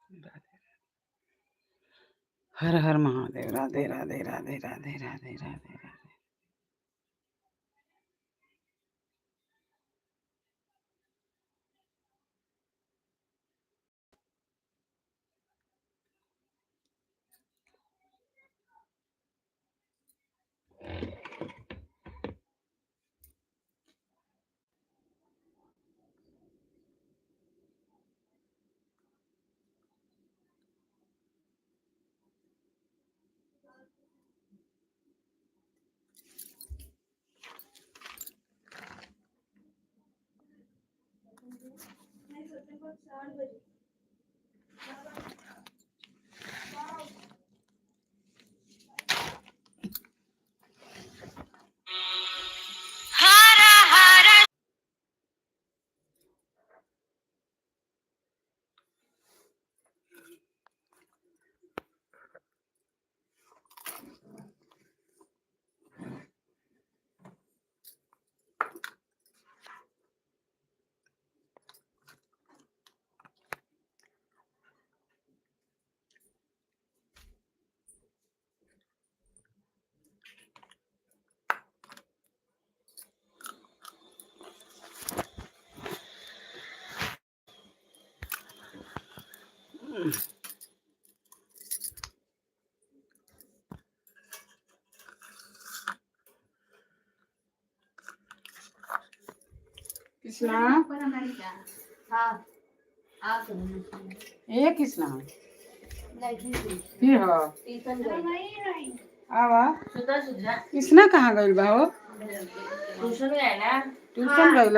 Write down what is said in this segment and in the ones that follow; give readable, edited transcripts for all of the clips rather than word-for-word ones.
राधे। हर हर महादेव, राधे राधे राधे राधे राधे राधे राधे। कृष्णा, ए कृष्णा, फिर हो आवा। कृष्णा कहाँ गइल बा हो? ट्यूशन गए ना। ट्यूशन गइल?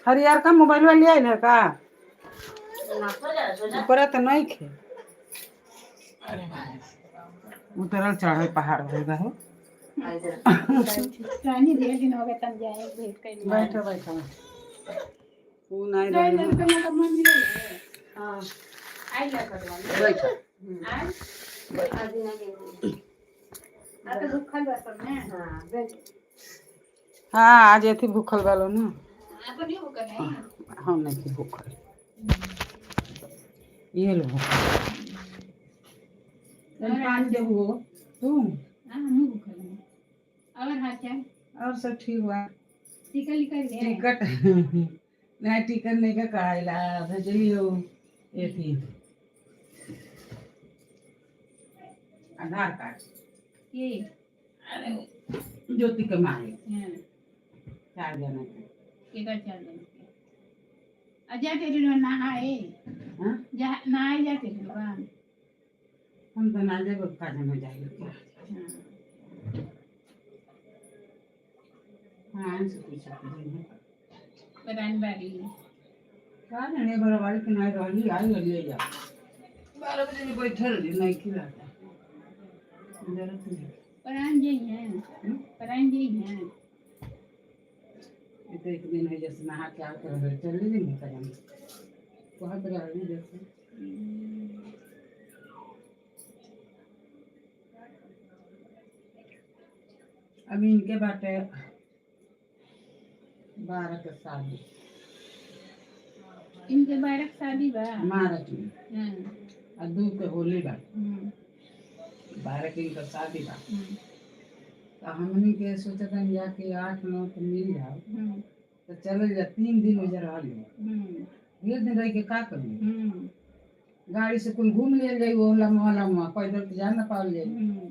हरियर का मोबाइल वाली आइल है का? ऊपर तो नहीं खे। अरे भाई, उतरल चढ़ल पहाड़ भइल बा हो। रानी ढेर दिन हो गए तब जाए भेंट कर। बैठो बैठो, ऊ नहीं रही। हां आई ला करवा। बैठो। आज ना के आ तो भूखल बा सब ना। हां। हाँ, आज एथी भूखल बालो ना। आपको नहीं भूखल है? हम नहीं थी भूखल, ये लो भूखल। पानी देबू हो तू? हां, हम भूखल हैं। और हाल चाल? और सब ठीक हुआ। टिकट निकल गया? टिकट नहीं, टिकट नहीं का कराइला, भेजलियो एथी आधार कार्ड। ये अरे ज्योति के मांगे। हां। चार जना के। टिकट चल रही है। अजा तेरे रो नहाए? हाँ? जा नहाए जाते रे। हम तो ना जाए, काज में जाइए क्या। हां। हाँ, इनसे पूछा। परान बारी। का जाने, बड़ा के नहीं रहली, आई रहली जा 12 बजे भी बैठल रही, नहीं खिलाता, जरूरत नहीं। परान जई है। हम्म? परान जई है। ये तो एक दिन है, जैसे नहा के आते रहे, चल ली नहीं करें, बहुत रहली जैसे। अभी इनके बाटे 12 के शादी। इनके 12 के शादी बा? मार्च में। हां। और 2 के होली बा। हम्म। 12 के इनका शादी बा। हम्म। तो हमनी के सोचत हन जाके 8-9 के मिल जाओ। हम्म। तो चल जा, 3 दिन हो जा रहा। हम्म। ढेर दिन रह के का करी? हम्म। गाड़ी से कुल घूम लेल जाई, वो लम्बा लम्बा पैदल तो जा ना पावल जाई। हम्म।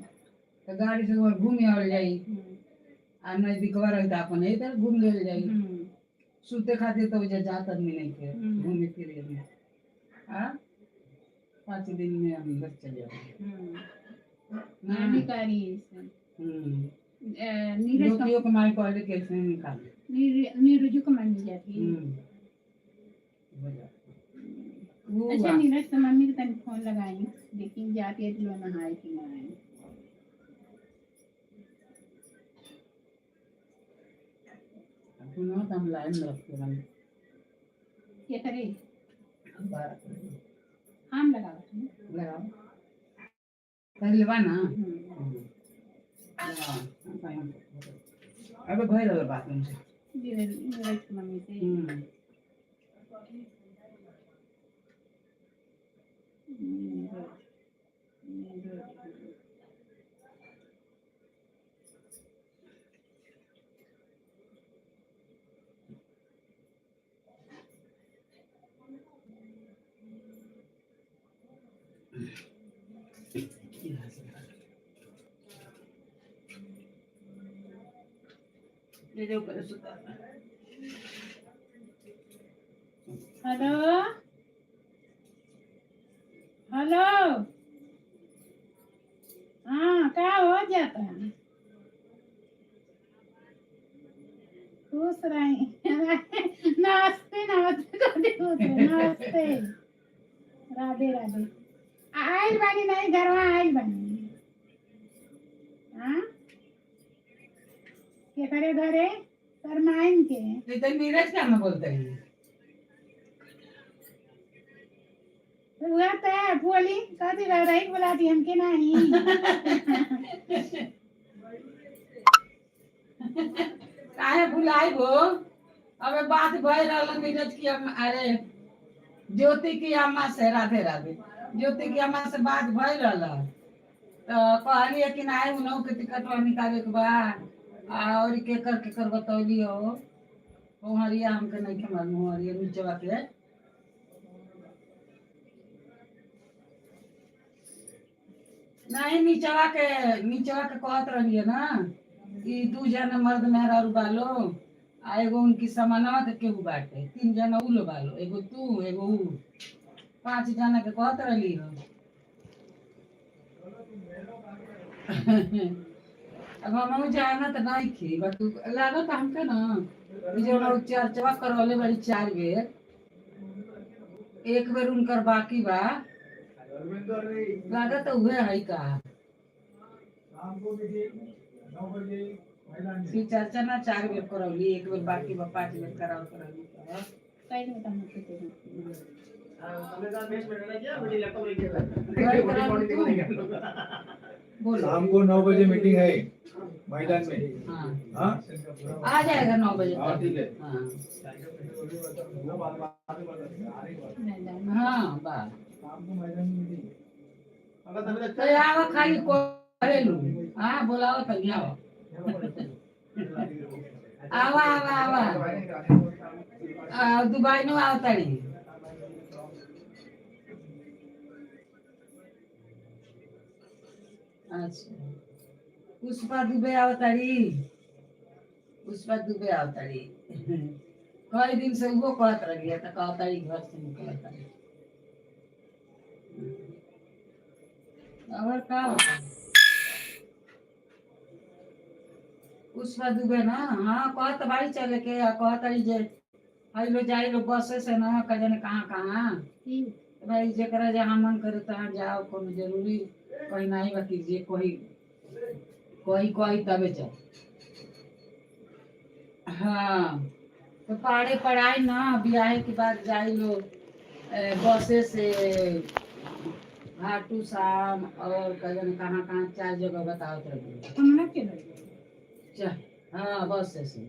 तो गाड़ी से वहाँ घूम आवल जाई। हम्म। आ नजदीकवा रही तो अपन इधर घूम लेल जाई। हम्म। सुते खातिर तो उधर जात आदमी नहीं थे। हम्म। घूमे फिरे में आ 5 दिन में हम घर चले जाओ। हम्म। ना। हानिकारी है। हम्म। नीरज का ज्योतियों के माई पहले कैसे निकाल। नीरजू को मम्मी जाती है। हम्म। हो जा। वो अच्छा बा। नीरज तो मम्मी के तन फोन लगाई, देखी जाती है तो लो नहाए कि ना आए। सुनो तो हम लाइन में रखते हैं। क्या करे? 12। हम लगाओ तुम। लगाओ पहले बा ना। हम्म। हम्म। लगाओ, हम कहीं अबे भय रहल बात उनसे। नीरज नीरज की मम्मी से। हम्म। नीरज नीरज ले जाओ पहले सुता। हेलो हेलो, हाँ का हो जाता है? खुश रही। नमस्ते नमस्ते दादी, खुश रही। नमस्ते, राधे राधे। आयल बानी नहीं घरवा आयल बानी। हाँ के करे घरे शर्माइन के। ये तो नीरज का हम बोलते हैं। हुआ तो बोली कथी रही बोला दी हमके नहीं। काहे भुलाई गो? अबे बात भय रहल नीरज की अम्मा, अरे ज्योति की अम्मा से, राधे राधे, ज्योति की अम्मा से बात भय रहल तो कहलिए कि नाय उनहु के टिकटवा निकाले के बा और केकर केकर बतौली हो। हरिया हमके नहीं के मालूम, हरिया नीचवा के। नहीं नीचवा के, नीचवा के कहत रहिए ना कि दू जना मर्द मेहरारू बालो आ एगो उनकी समानवा के केहू बाटे, तीन जना उ लो बालो, एगो तू एगो ऊ, पांच जना के कहत रहली हो। अब हम जाना तो नहीं थी बाकी लागत हमके ना ई जौन उ चर्चवा करवले बड़ी चार बेर, एक बेर उनकर बाकी बा, लागत उहे है का। शिव चर्चा ना चार बेर करौली, एक बेर बाकी बा, पांच बेर कराओ करौली तो। पहले बता मुझे तेरे। बोलो। शाम को 9 बजे मीटिंग है मैदान में। हाँ। हाँ। आ जाएगा 9 बजे हाँ, तक। ठीक है। हाँ। मैदान में। हाँ बा। शाम को मैदान में मीटिंग। तो आवा खाली करेलू, हाँ बोलाओ तो आओ, आवा आवा आवा। दुबई नो आवताड़ी। अच्छा पुष्पा दुबे आवताड़ी, पुष्पा दुबे आवताड़ी। कई दिन से वो कहत रही है तो कहताड़ी घर से निकलताड़ी और का होता? पुष्पा दुबे ना, हाँ कहत बाड़ी चले के आ कहताड़ी जे हई जाई लो बसे से ना का जाने कहाँ कहाँ। ठीक। भाई जेकरा जहाँ मन करे तहाँ जाओ, कोनो जरूरी कहीं नहीं बाकी जे कोई कोई कोई तबे चल। हाँ तो पढ़े पढ़ाई ना ब्याहे के बाद जाई लोग बसे से भाटू शाम और का जाने कहाँ कहाँ चार जगह बतावत रही। हम लोग के लगे। चल हाँ बस से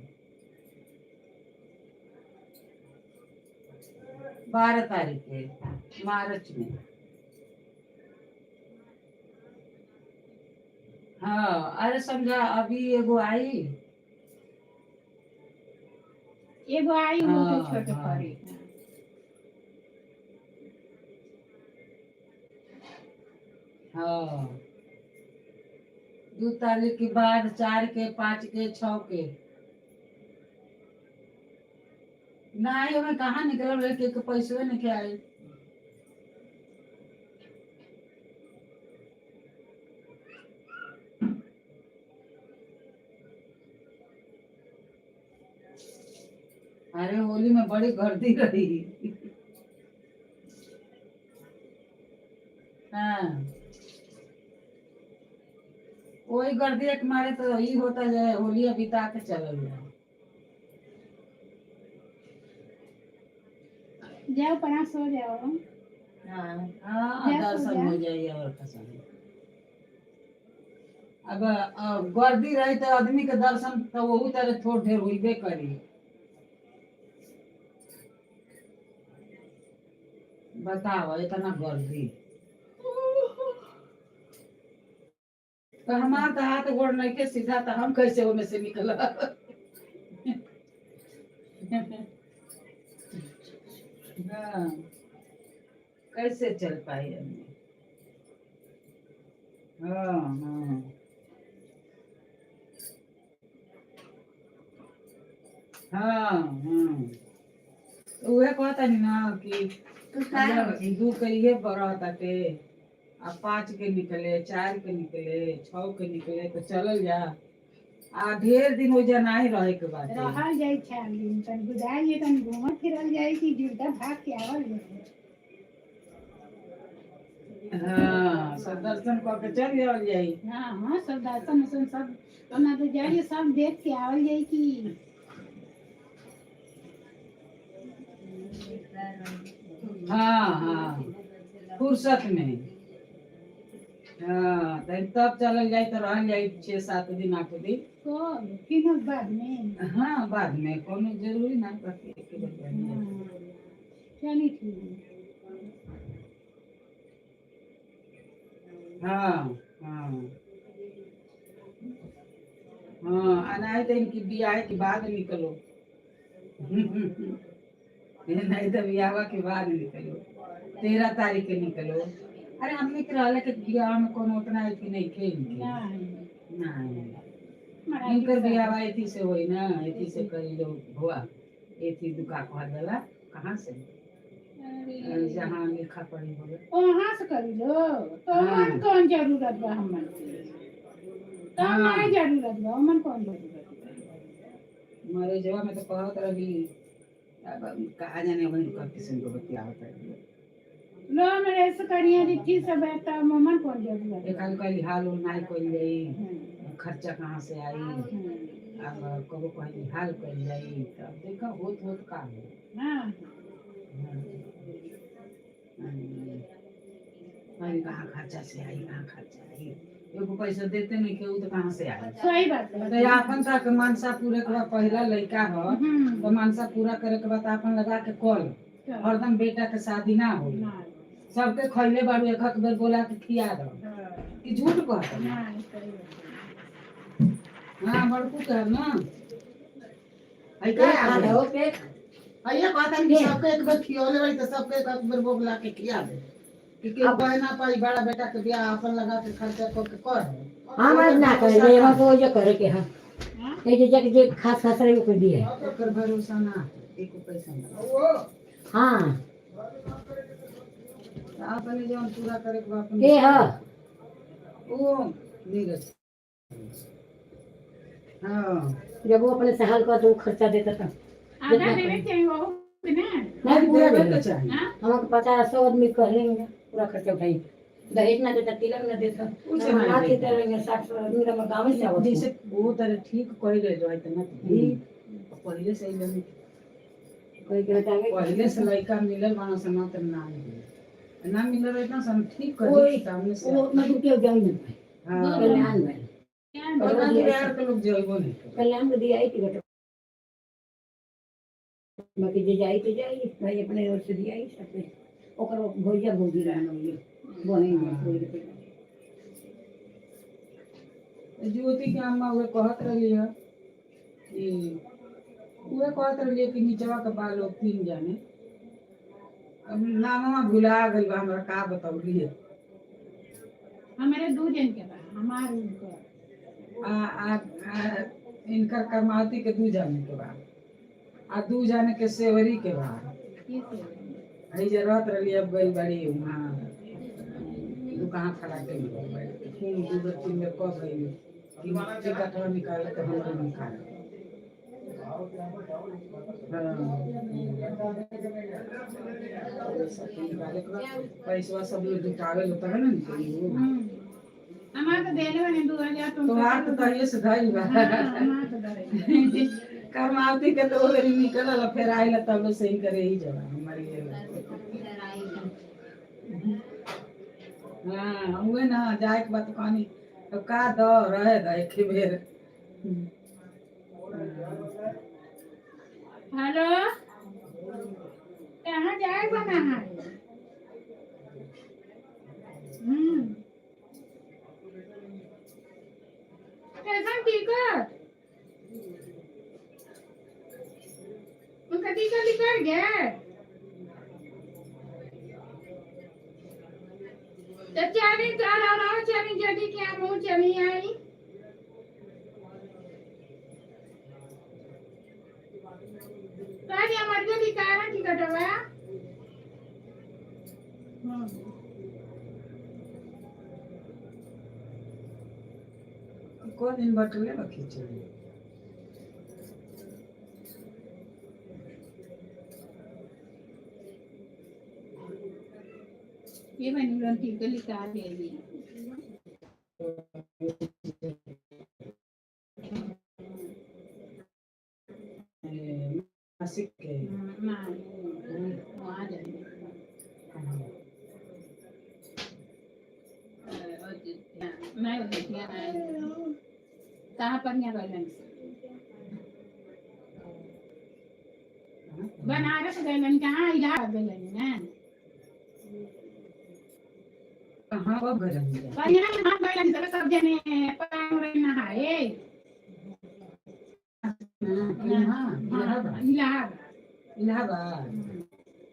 12 तारीख के मार्च में। हाँ अरे समझा अभी एगो आई। एगो आई वो तो हाँ, छोटे हाँ। परी। हाँ 2 तारीख के बाद 4 के 5 के 6 के नहीं हमें कहाँ निकल रहे के पैसे नहीं के आए। अरे होली में बड़ी गर्दी रही। हाँ, वही गर्दी के मारे तो यही होता जाए, होली बिता के चलल जाए। जाओ पना सो जाओ। हाँ। हाँ, जा सो दर्शन जा। हो जाइए और कसम। अब गर्दी रही तो आदमी के दर्शन तो वही तरह थोड़ ढेर होइबे करी। बताओ, इतना गर्दी तो हमार तो हाथ गोड़ नहीं के सीधा, तो हम कैसे ओमे से निकल? हाँ, कैसे चल पाई हमने? हाँ, उहे कहता नी ना कि तू कहाँ हो? दू के इहे बरह ताटे आ 5 के निकले, 4 के निकले, 6 के निकले तो चलल जा। आ ढेर दिन हो जा नाही रहे के बाटे। रहल जाई 4 दिन, तन गुजार जाई, तन घूमल फिरल जाई कि जुर्दा भाग के आवल जाई। हाँ, सब दर्शन कऽ के चल जावल जाई। हाँ, सब दर्शन उर्शन सब तो ना तो जाइए, सब देख के आवल जाई कि हाँ, फुर्सत में। हाँ, तब चलल जाई तो रहल जाई 6-7 दिन, 8 दिन। तो फिर बाद में। हाँ, बाद में कोनो जरूरी ना बाकी एके बेर जाइल जाई। हाँ, चलिए ठीक है। हाँ, आ नहीं तो इनकी बियाह के बाद निकलो, नहीं तो बियाह के बाद निकलो, 13 तारीख के निकलो। अरे हमने के रहले के बियाह में कोनो उतना अथी नहीं खे इनके। नहीं। नहीं। मराठी इनकर सब। बियाह एथी से होई ना, एथी से करी लो हुआ, एथी दुका कहल जाला कहाँ से? अरे, जहाँ लिखा पढ़ी होवे। वहाँ से करी लो तो मन कौन जरूरत बा हमन के तो? नहीं जरूरत बा हमन, कौन जरूरत बा? मरे जवा में तो कहत रही, अब कहा जाने वही कर किस्म के बतियावत रही। लो मेरे से करिए रिक्की सब है तो मन कौन जरूरत एक बा? आदमी कहली हाल उल नहीं कइल जाई, खर्चा कहाँ से आई? अब कबो कहली हाल कइल जाई, तब देखा होत होत का हो। पहले कहाँ खर्चा से आई, कहाँ खर्चा आई? एगो पैसा देते नहीं के, तो कहाँ से आई? सही बात है। तो अपन तक मनसा पूरे के बाद पहला लड़का हो तो मनसा पूरा करे के बाद अपन लगा के कल हरदम बेटा के शादी ना हो। ना। सबके खैले बारू, एक एक बेर बोला के खिया दो। कि झूठ कहत? ना, सही बात है। हाँ, बड़कू कर ना है का आ गइल? हो के अइये कहतन कि सबके एक बेर खियौले बारी तो सबके एक एक बेर बोला के खिया दे, कि केहू कहे ना पाई बड़ा बेटा के बियाह अपन लगा के खर्चा कर के कर। हम आज ना करे, हम तो जो करे के हाँ। हाँ? ये जो जे जे खास खास रहे को दिए। ओकर भरोसा ना, एको पैसा ना। हाँ। तो अपने जौन पूरा करे के बा अपन। के ह? ओ नीरज, हाँ। जब वो अपने सहल का तो वो खर्चा देता था। आधा देवे चाहिए वो के ना। नहीं, पूरा देवे देवे। के चाही। हाँ? हमको 50-100 आदमी कह लेंगे, पूरा खर्चा उठाई, दहेज ना देता, तिलक ना देता। कुछ ना ना देता। देता, 60 आदमी का गाँव से आवत। जैसे वो तरह ठीक कह रहे जो है ना, ठीक पहले से ही लगी। कोई के बताएंगे। पहले से लड़का मिलल बाना सना त ना मिले, ना मिलल रहे ना सन ठीक कर कोई- सामने से। वो उतना रुपया जाऊँ नहीं पाए। हाँ। कल्याण में और बिहार के लोग जलबो नहीं करे। कल्याण को दिया ही टिकट, बाकी जे जाई तो जाई भाई, अपने ओर से दिया ही सबके। ओकर भौजिया भौजी रहन होइए बहिन कोई के। ज्योति के अम्मा उहे कहत रही है कि उहे कहत रही कि नीचवा के बाल लोग तीन जाने, अब नामवा भुला गइल बा हमरा, का बतौली है। हमारे दो जन के बा, हमार उनको। आ, आ, आ इनकर कर्मावती के दू जाने के बाद आ दू जाने के सेवरी के बाद। ये से। हई जे रहत रही, अब गइल बड़ी वहाँ तू कहाँ खड़ा के गइल बड़ी, खून 2 बेर 3 बेर कह गइल कि टिकटवा निकाले तो हमरा निकाले। पैसा के निकाले के बा। पैसवा सब लोग जुटावे लो तबे ना निकली हो। हमार तो देले बने 2000 तुम तोहार तो तहिए से धइल बा। हाँ, हमार तो धइल बा। कर्मावती के तो ओ बेरी निकलल फिर आइल तब लोग सही करे ही जवा हमारी ये हाँ उहे ना जाए के बात कहानी तो का दो रहे दो एक बेर। हेलो, कहाँ जाए बना है? कैसन टिकट? उनका टिकट निकल गए तो चली चल और चली जल्दी क्या मुँह चली आई। सारी हमारे भी कारण टिकट हुआ। को दिन बटले बा खिचड़ी? ये मैंने तुरंत टिकट निकाल ले ली। ए, नासिक के ना वहाँ जाएंगे। मैं कहाँ पर यहाँ गए? बनारस गए कहाँ? इलाहाबाद गए ना? कहाँ कब गए? बढ़िया गए तब सब जने पाँव नहाए। यहाँ इलाहाबाद? इलाहाबाद। इलाहाबाद,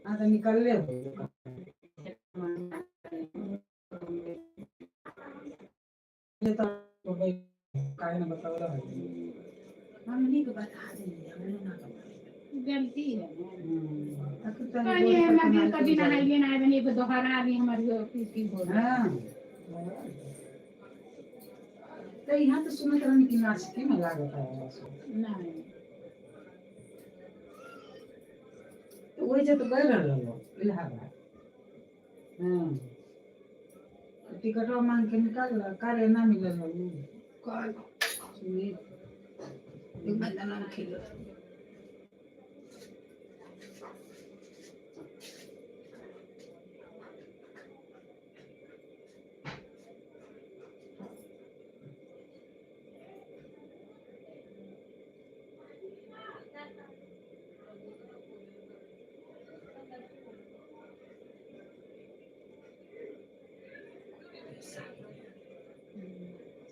हाँ तो निकलले हो। ये तो भाई काहे ना बतावला है। हमनी के बता देंगे, हम लोग ना बता। गलती है। हम्म। पानी है नदी कभी नहाइए ना बनी दोहरा भी हमारी पीती हो। हाँ तो यहाँ तो सुनत रहनी कि नासिके में लागत है। नहीं। तो वही जब तो गए रहल लोग इलाहाबाद। हाँ तो टिकटवा मांग के निकाल ला कार्य ना मिलल हो कल सुनी एक बंदा नाम खेलो।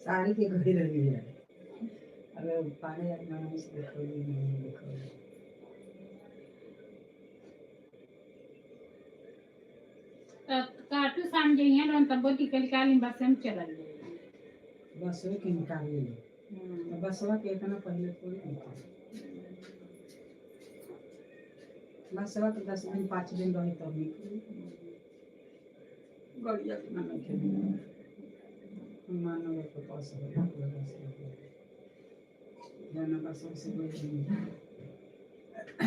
साड़ी के घड़ी रही है। अरे पानी अपना नाम से देखो नहीं देखो। तो काटू शाम जइए ना तब वो टिकट निकाली बस हम चलल जाइए। बस वे के निकाल ले। तो बसवा के इतना पहले थोड़ी निकाल, बसवा के 10 दिन 5 दिन रही तब निकली। गड़िया के ना खेली मानव के पास हो बस जाना बस से कोई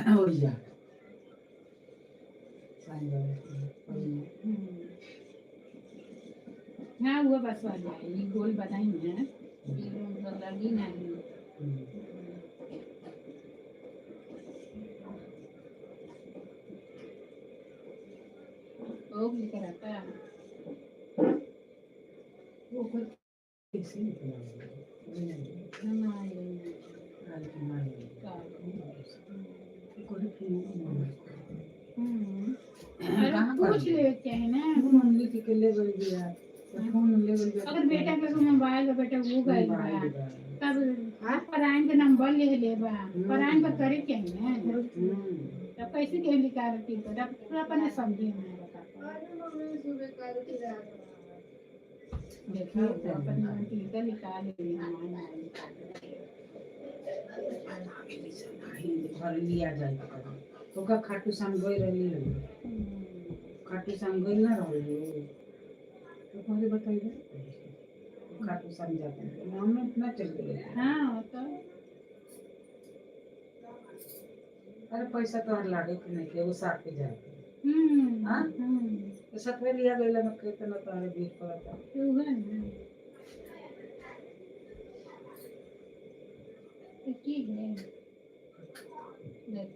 हो जा साईं बाबा के। हाँ वो बस वाली है, ये गोल बनाई है, ये रूम तो लगी नहीं। वो भी कराता है। वो खुद कैसे निकला हमारे काल की माई का कोई फिर अरे कहाँ पूछ कर लेते हैं ना। फोन लिख के ले गई बिया तो फोन ले गई बिया। अगर बेटा के मोबाइल बा, बेटा वो गइल बा मोबाइल बा। तब परायण के नंबर ले ले बा, परायण पर करे के है ना। तब कैसे के निकाल के तो तब पूरा अपने समझे में बता देखो अपन टीका निकाल ले हमारा घर लिया जाए तो का खाटू श्याम गई रही है। खाटू श्याम गई ना रही तो पहले बताइए, खाटू श्याम जाते हैं हम इतना चल गए। हाँ तो अरे पैसा तो हर लागे कि नहीं के एगो साथ के जाए के। हम्म। हाँ? हम्म। तो सतवे लिया गइला में कितना तोहरे भीड़ पड़ता। तो उहे ना। तो की है? देख।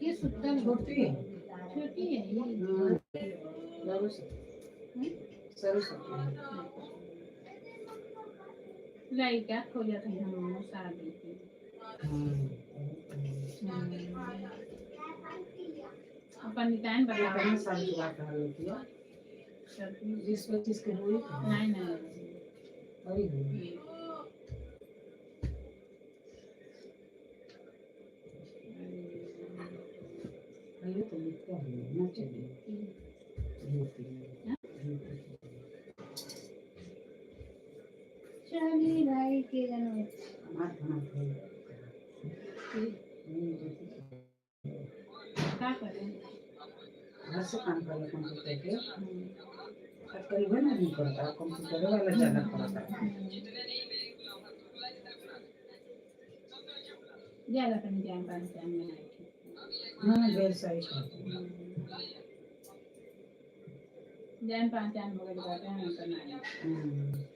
ये सुतल है। छोटी है। छोटी है ये। जरूर से। जरूर से। लड़का खोजत है हम शादी के। अपन नितान बताओ। कितने साल की बात है लड़की? 20-25 के हुई? नहीं नहीं। बड़ी हुई। अरे तो लिखता है ना चलिए। ज्योति ज्योति। चलिए भाई के जनो। हमार हाथ है। का करें? घर से काम करे कंप्यूटर के। आजकल वह ना नहीं करता, कंप्यूटर वाला ज्यादा करता है। ज्यादा कहीं जान पहचान में आई थी। हाँ ढेर सारी करते हैं। जान पहचान हो गई बात है हम तो नहीं।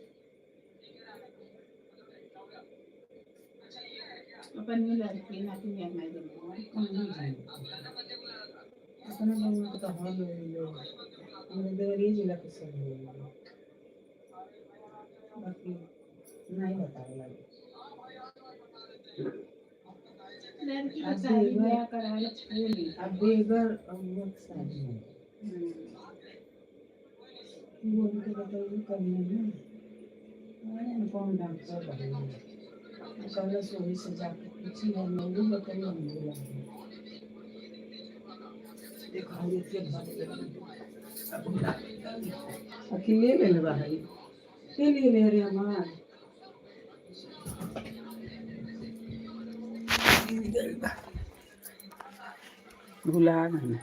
अपन न्यू लड़की ना तुम यार मैं दूंगा। कौन नहीं जानते। अपने गाँव में तो हल लोग हमारे देवरिया जिला के सब लोग, बाकी नहीं बतावे लगे। लड़की अब तो शादी बेगर- ब्याह करावे छोड़ी। अब बेगर अब शादी है। बोल के बताइए करने में मैंने कौन डॉक्टर बने कल से वही से जाके पूछी हम लोग बताइए हम बोला देखो हम इतने अकेले ले ले भाई के लिए ले रहे हमार भुला गए।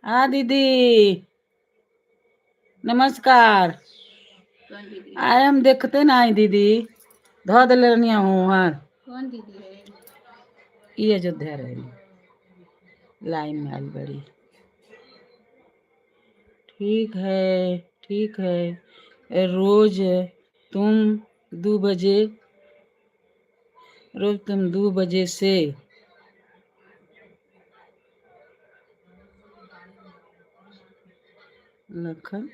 हाँ दीदी नमस्कार। कौन दीदी? आए हम देखते ना आई दीदी धो दिले रहनी हूँ हाँ। कौन दीदी है? ये अयोध्या रही लाइन में आई बड़ी। ठीक है ठीक है। रोज तुम 2 बजे, रोज तुम 2 बजे से लखन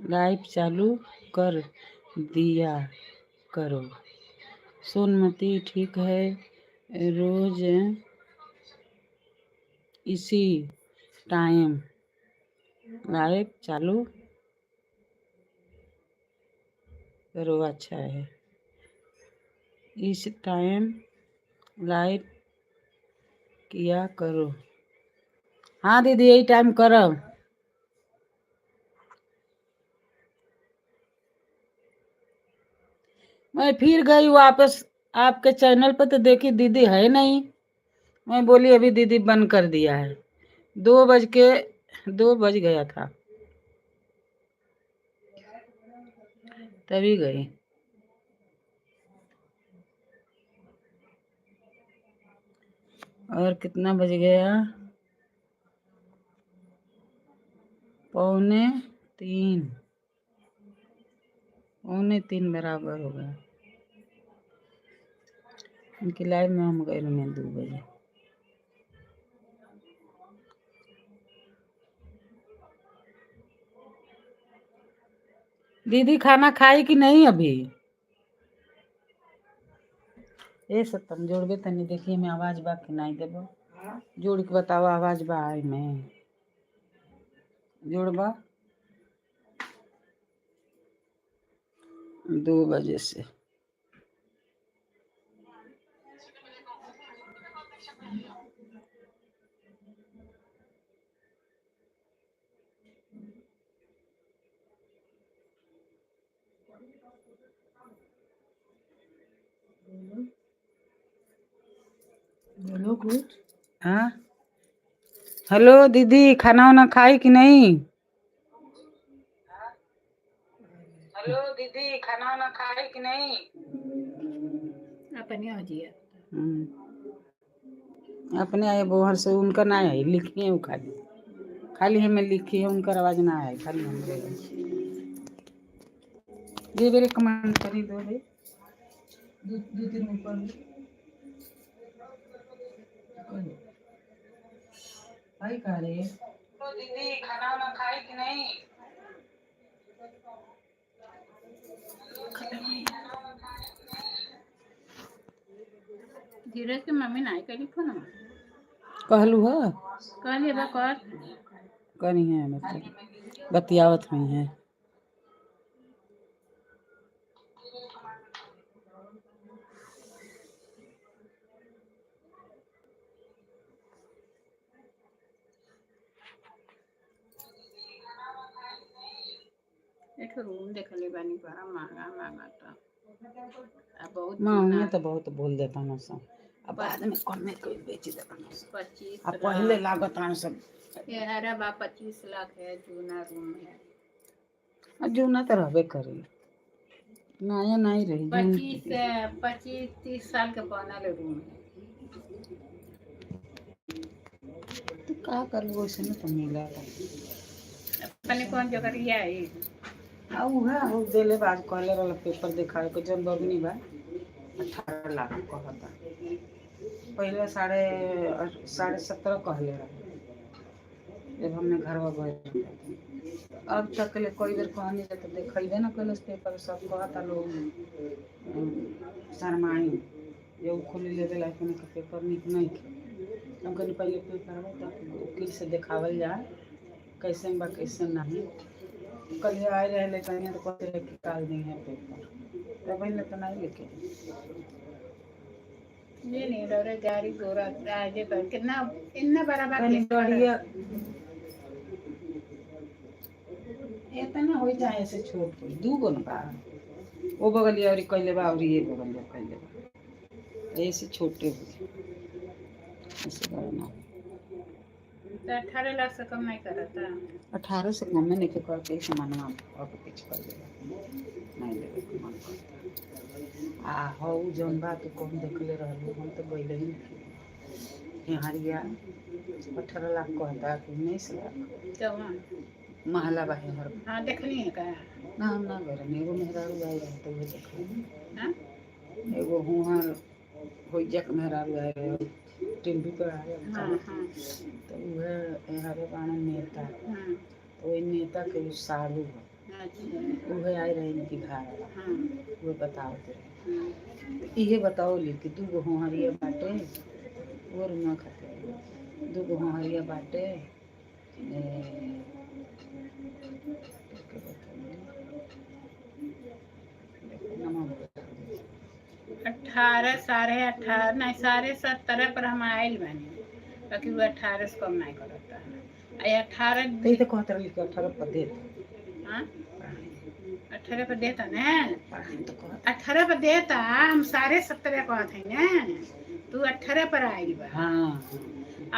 लाइव चालू कर दिया करो। सोनमती ठीक है। रोज इसी टाइम लाइव चालू करो, अच्छा है। इस टाइम लाइव किया करो। हाँ दीदी यही टाइम करो। मैं फिर गई वापस आपके चैनल पर तो देखी दीदी है नहीं। मैं बोली अभी दीदी बंद कर दिया है। 2 बज गया था तभी गई। और कितना बज गया? 2:45, 2:45 बराबर हो गया। उनकी लाइव में हम गए में 2 बजे। दीदी खाना खाई कि नहीं अभी? ए सत्यम जोड़बे तनी देखिए में आवाज बा कि नहीं देबो। जोड़ के बताओ आवाज बा आई में जोड़बा। 2 बजे से बोलो कुछ। हाँ हेलो दीदी खाना वाना खाई कि नहीं? कि नहीं? अपने हो जिया। अपने आए बोहर से उनका ना आई, लिखी है वो खाली, खाली हमें लिखी है, उनका आवाज ना आए, खाली हमरे आई। जे बेरे कमेंट करी दो बे, दो दो तीन ऊपर भाई का रे। तो दीदी खाना वाना खाई कि नहीं? धीरज के मम्मी ना करी फोन। कहलू है। कहलिए बा कर। करी है, मतलब बतियावत हुई है। एक रूम देखले बानी, बड़ा महंगा महंगा था आ बहुत। माँ तो बहुत बोल देता ना सब, अब बाद में कम में कोई बेच देता ना सब। 25 आ पहले लागत आन सब। ये हरा बा 25 लाख है, जूना रूम है। आ जूना तो रहबे करी, नया नहीं रही जून। 25 25-30 साल के बनल रूम है। तो का करबो, वैसे ना तो मिला था। अपने कौन जगह लिया है? आ उहे हो देले बाज कहले वाला पेपर दिखावे के जन बगनी बा, 18 लाख कहता, पहले 17.5 कहले रहे जब हमने घरवा गए। अब तक ले कोई बेर कहनी तो देखैबे ना कैलस पेपर, सब कहता लोग शर्माई ये उ खोली लेवे ला के पेपर निक नहीं के। हम कहनी पहले पेपर आवे तब वकील से देखावल जाए कैसे बा कैसे नहीं। कल आए रहे ले कहीं तो कहते रहे कि काल दी है पेपर, तब पहले तो नहीं लेके। ये नहीं रहे गाड़ी घोड़ा आगे पर कितना इतना बराबर। कहीं गाड़िया इतना हो जाए ऐसे छोट हो, दू गो न बा, वो बगलिया और कैले बा और ये बगलिया कैले बा, ऐसे छोटे हो, ऐसे बड़ा ना हो। तो 18 लाख से कम नहीं करता। 18 से कम में नहीं करते, सामानवा अब कुछ कर देगा नहीं लेवे के मन करता। आ हौ जौन बा तो कौन देखले रहलू, हम तो गइले ही नहीं। हरिया 18 लाख कहता कि 19 लाख। तो वहाँ महला बा हर। हाँ, देखनी है का? ना, हम ना गए रहनी, एगो मेहरारू आए रहे तो उहे देखले। हाँ। एगो हुआं होइजा के मेहरारू आए रहे, टीवी पर आए। हाँ हाँ तो उहे हरे बाणन नेता। तो वही नेता के उ साढ़ू है। उहे आए रहे इनकी घर। उहे बतावत रहे। इहे बताओली कि दू गो होहरिया बाटे, वो रुमा खातिर दू गो होहरिया बाटे। ए, के बताऊं? देखो, नमक बता दे। 18, 18.5 नहीं, 17.5 पर हम आयल बानी, बाकी वो 18 से कम नहीं करता आ 18। तो ई तो कहत रही कि 18 पर देत। हाँ, 18 पर देता ना। पढ़ाई तो कहत। 18 पर देता, हम 17.5 कहत है ना, तू 18 पर आयल बा।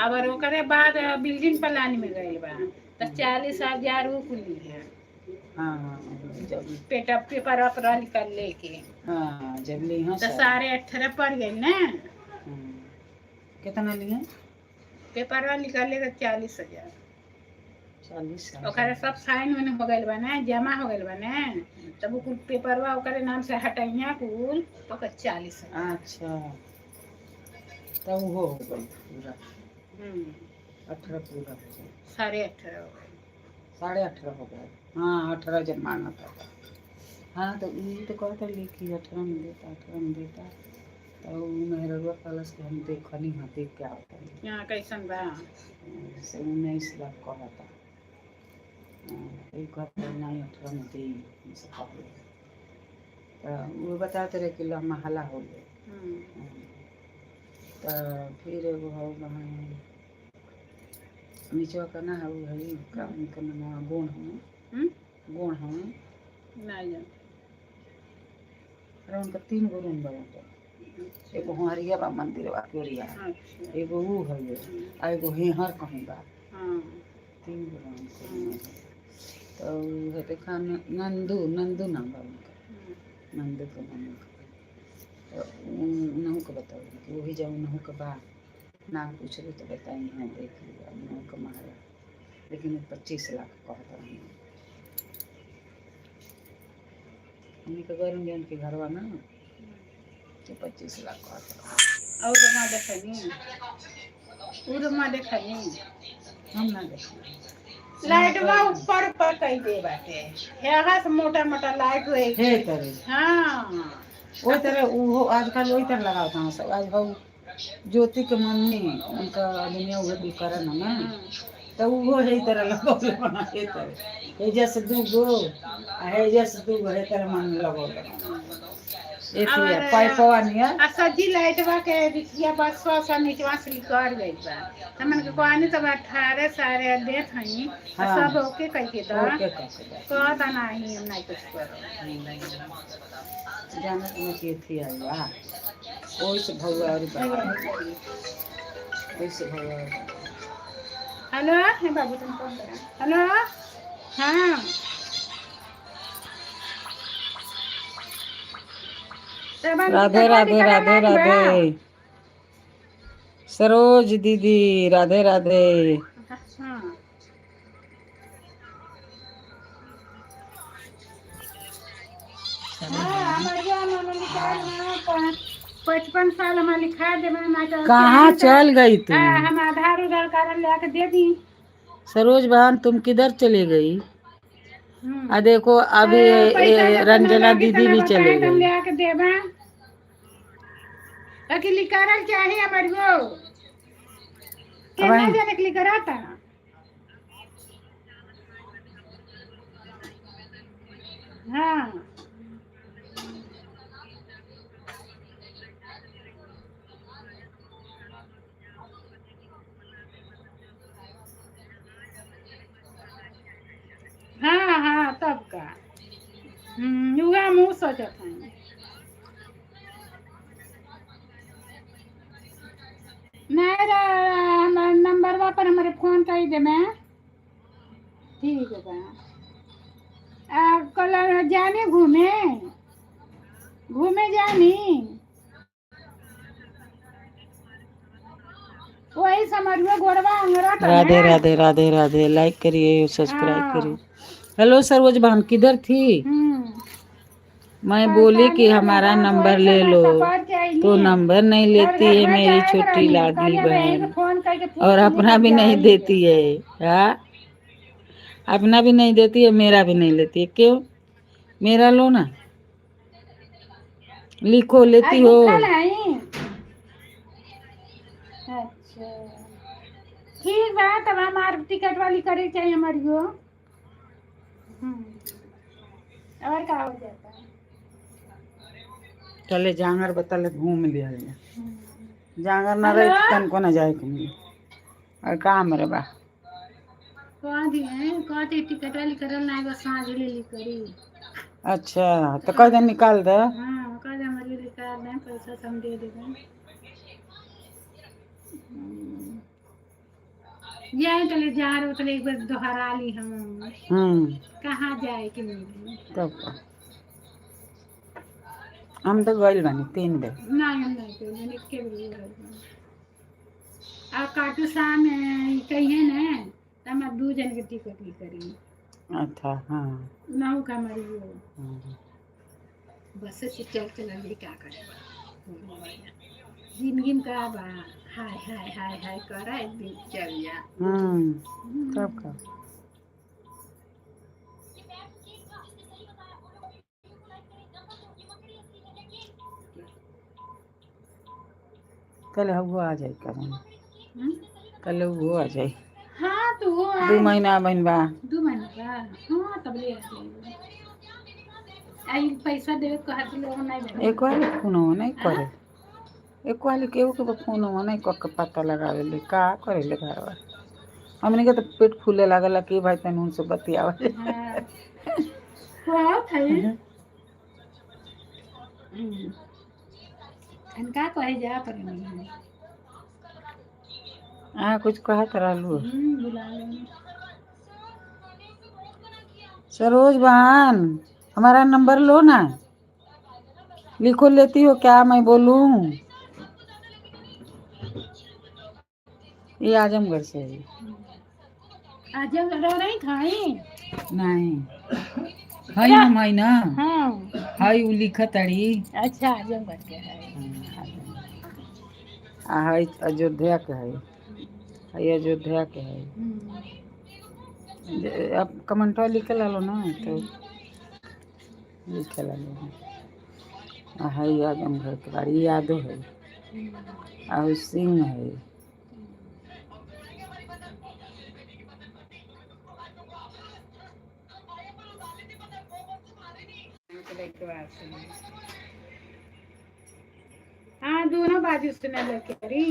और ओकरे बाद बिल्डिंग प्लान में गइल बा तो 40,000 वो कुली है। हाँ, जब पेटा पेपर अप निकाल लेके। हाँ, जब ली हाँ। तो 18.5 पड़ गई ना। कितना लिए? पेपर निकाल ले तो 40,000। 40। ओकरे सब साइन वन हो गइल बा ना, जमा हो गइल बा ना, तब वो कुल पेपरवा ओकरे नाम से हटैया कुल तो ओकर 40,000। अच्छा, तब वो हो गई पूरा। 18 पूरा हो गया। 18.5 हो गए। 18.5 हो गया, हाँ, 18 जब मांगा था। हाँ, तो ये तो कहता लिखी 18 में देता, 18 में देता, तो उ मेहररुआ कहलस कि हम देखनी हाँ, देख के आवत हनी। यहाँ कैसन बा? से 19 लाख कहता। हाँ, ई कहता नहीं, 18 में दी हमसे कहले, तो वो बताते रहे कि महला हो गए। तो फिर एगो हौ वहाँ नीचवा का ना है, उ है का उनका नाम गोण हूँ। गोण हूँ। नहीं जान। अरे उनका तीन गो रूम बा, एगो हरिया बा मंदिर बा के ओरिया। एगो ऊ है आ एगो हेहर कहीं बा। तीन गो रूम के। तो उ है देखा, नंदू, नंदू नाम बा उनका। नंदू के मम्मी के। तो उनहु के बताओ कि वो भी जाओ, उनहु के बा नाम पूछलू तो बताई हाँ देख लिया उनहु के महला, लेकिन 25 लाख कहत रही। हमनी के गरम जन के घरवा ना तो 25 लाख कहत रही। और रुमा देखनी, उ रुमा देखनी। हम ना देखी। लाइटवा ऊपर ऊपर कई दे बाटे, यहाँ से मोटा मोटा लाइट होए। हे करे। हाँ। ओही तरह उहो आजकल वही तरह लगावत हूँ सब। आज बहु ज्योति के मम्मी उनका आदमी उहे कुल करन ना, तो उहो है तरह लगौले बना हे तरह, हे से दू गो आ हे से दू गो, हे तरह मन लगौले एथी और- पाइपवा नियर। आ सजी लाइटवा के बिछिया बसवा सा नीचवा से निकल गई बा। हमन के कहनी तब 18 सारे देत हई आ सब ओके कह के दा। ओके कह के दे। कहता नहीं, हम नहीं कुछ करो। जानत में के थी आई बा, ओही से भौआ और बा, ओही से भौआ और बा। हेलो, हे बाबू, तुम फोन करा। हेलो, हाँ, राधे राधे, राधे राधे सरोज दीदी, राधे राधे। हाँ हाँ, हमारे यहाँ लिखा 55 साल हमारे लिखा दे ना तो। कहाँ चल गई तू? हाँ, हम आधार उधार कारण ला के दे दी। सरोज बहन, तुम किधर चले गई? आ देखो अभी पैसा ए, जब रंजना ना लागी दीदी तो भी ना चले बताए तो हम गई। ले के देबा, बाकी लिखारल चाहे हमारे को केना जाने के लिए कराता। हाँ हाँ हाँ, तब का उहा मुँह सोचत हई। नहीं रे, हमार नंबरवा पर हमारे फोन कर दे। मैं ठीक है बा। आ कल जाने घूमे, घूमे जानी वही समझुआ गोरवा अंगरा तो राधे ना। राधे, राधे राधे। लाइक करिए, सब्सक्राइब करिए। हेलो सरोज बहन, किधर थी? मैं बोली कि हमारा नंबर ले लो तो नंबर नहीं लेती है मेरी छोटी लाडली बहन फोन करके पूछ और ली अपना तब भी नहीं जाई। देती है। हाँ, अपना भी नहीं देती है, मेरा भी नहीं लेती है। क्यों? मेरा लो ना, लिखो, लेती आज हो? भूखल हई? अच्छा, ठीक बा, तब हमार टिकट वाली करे चाहिए हमारी हो। और का हो जाता है? चले जांगर बतले घूम लिया जाए। जांगर न रहे हेलो? तनको न जाए के मिली और काम रे बा। कह दिए, कह दिए टिकट वाली करल ना, बस साँझ ले ली करी। अच्छा, तो कह दे निकाल दे। हाँ, कह दे हमारे निकाल दें, पैसा सब दे देंगे। जाए तले जा रहे तले एक बार दोहरा ली हम। कहाँ जाए के मिली? तब का। हम तो गइल बानी 3 बेर। नहीं, हम नहीं गए, मैंने के बेर गइल बानी। आ काटू शाम कहिए ना तो हम दू जन के टिकट ली करी। अच्छा, हाँ। नाव का हमारी वो बस से चल चल भी क्या करे, जिंदगी में का बा, हाय हाय हाय हाय करा, एक दिन चल जा। तब का। कल वो आ जाए करें। हम्म? कल वो आ जाए। हाँ, तो वो 2 महीना बहन बा। 2 महीना बा, हाँ, तब ले आ जाएंगे। आई पैसा देवे कहत लोग नहीं देवे। एक वाली फोन नहीं करे, एक वाली केहू के फोन नहीं कर के पता लगावे ले, का करे ले घरवा। हमने के तो पेट फूले लागल कि भाई तन उनसे बतियावे। हाँ, बहुत है। हम का कहे जा पर नहीं। हाँ, कुछ कहत रहलू। बुला लेंगे। सरोज बहन, हमारा नंबर लो ना। लिखो लेती हो क्या मैं बोलूं? ये आजमगढ़ से है। आज रो रही खाई। नहीं, हई हम हई ना। हाँ। हई उ लिखत अड़ी। अच्छा, आजमगढ़ के है। आ हई अयोध्या के है, हई अयोध्या के है। अब कमेंटवा लिखे ला लो ना, तो लिखे ला लो। आ हई आजमगढ़ के बारी यादव है आ हई सिंह है। हाँ, दोनों बाजू से न लेके करी।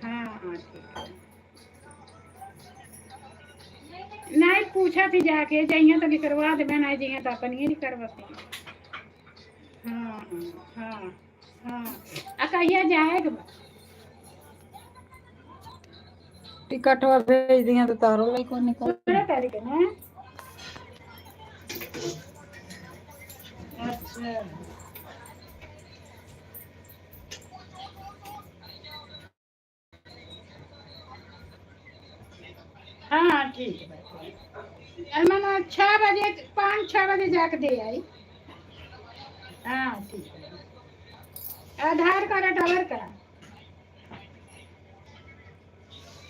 हाँ हाँ, ठीक है। नहीं पूछा थी जाके, जइया तो निकलवा दे, नहीं जइया तो अपन ही निकलवाते। हाँ हाँ हाँ, आ कहिया जाएगा? टिकटवा भेज दिया तो तोहरो लइको निकल। 16 तारीख है ना? अच्छा। हाँ ठीक है भाई, मैंने 6 बजे, 5-6 बजे जाके दे आई। हाँ ठीक है। आधार कार्ड, आधार कार्ड।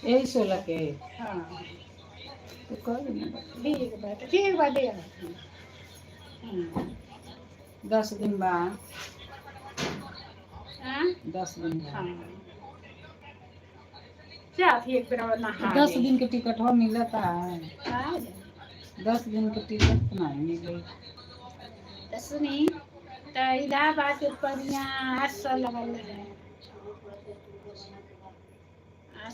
यही 16 के। हाँ। तो कर देना। ठीक बा, ठीक बा, दे आई। हाँ। 10 दिन बाद। हाँ। 10 दिन बाद। हाँ, चल एक बार और नहा 10 ले। दिन के टिकट हो मिलता है? हाँ। 10 दिन के टिकट नहीं मिले। तो सुनी तो इलाहाबाद के परिया 800 लगल है।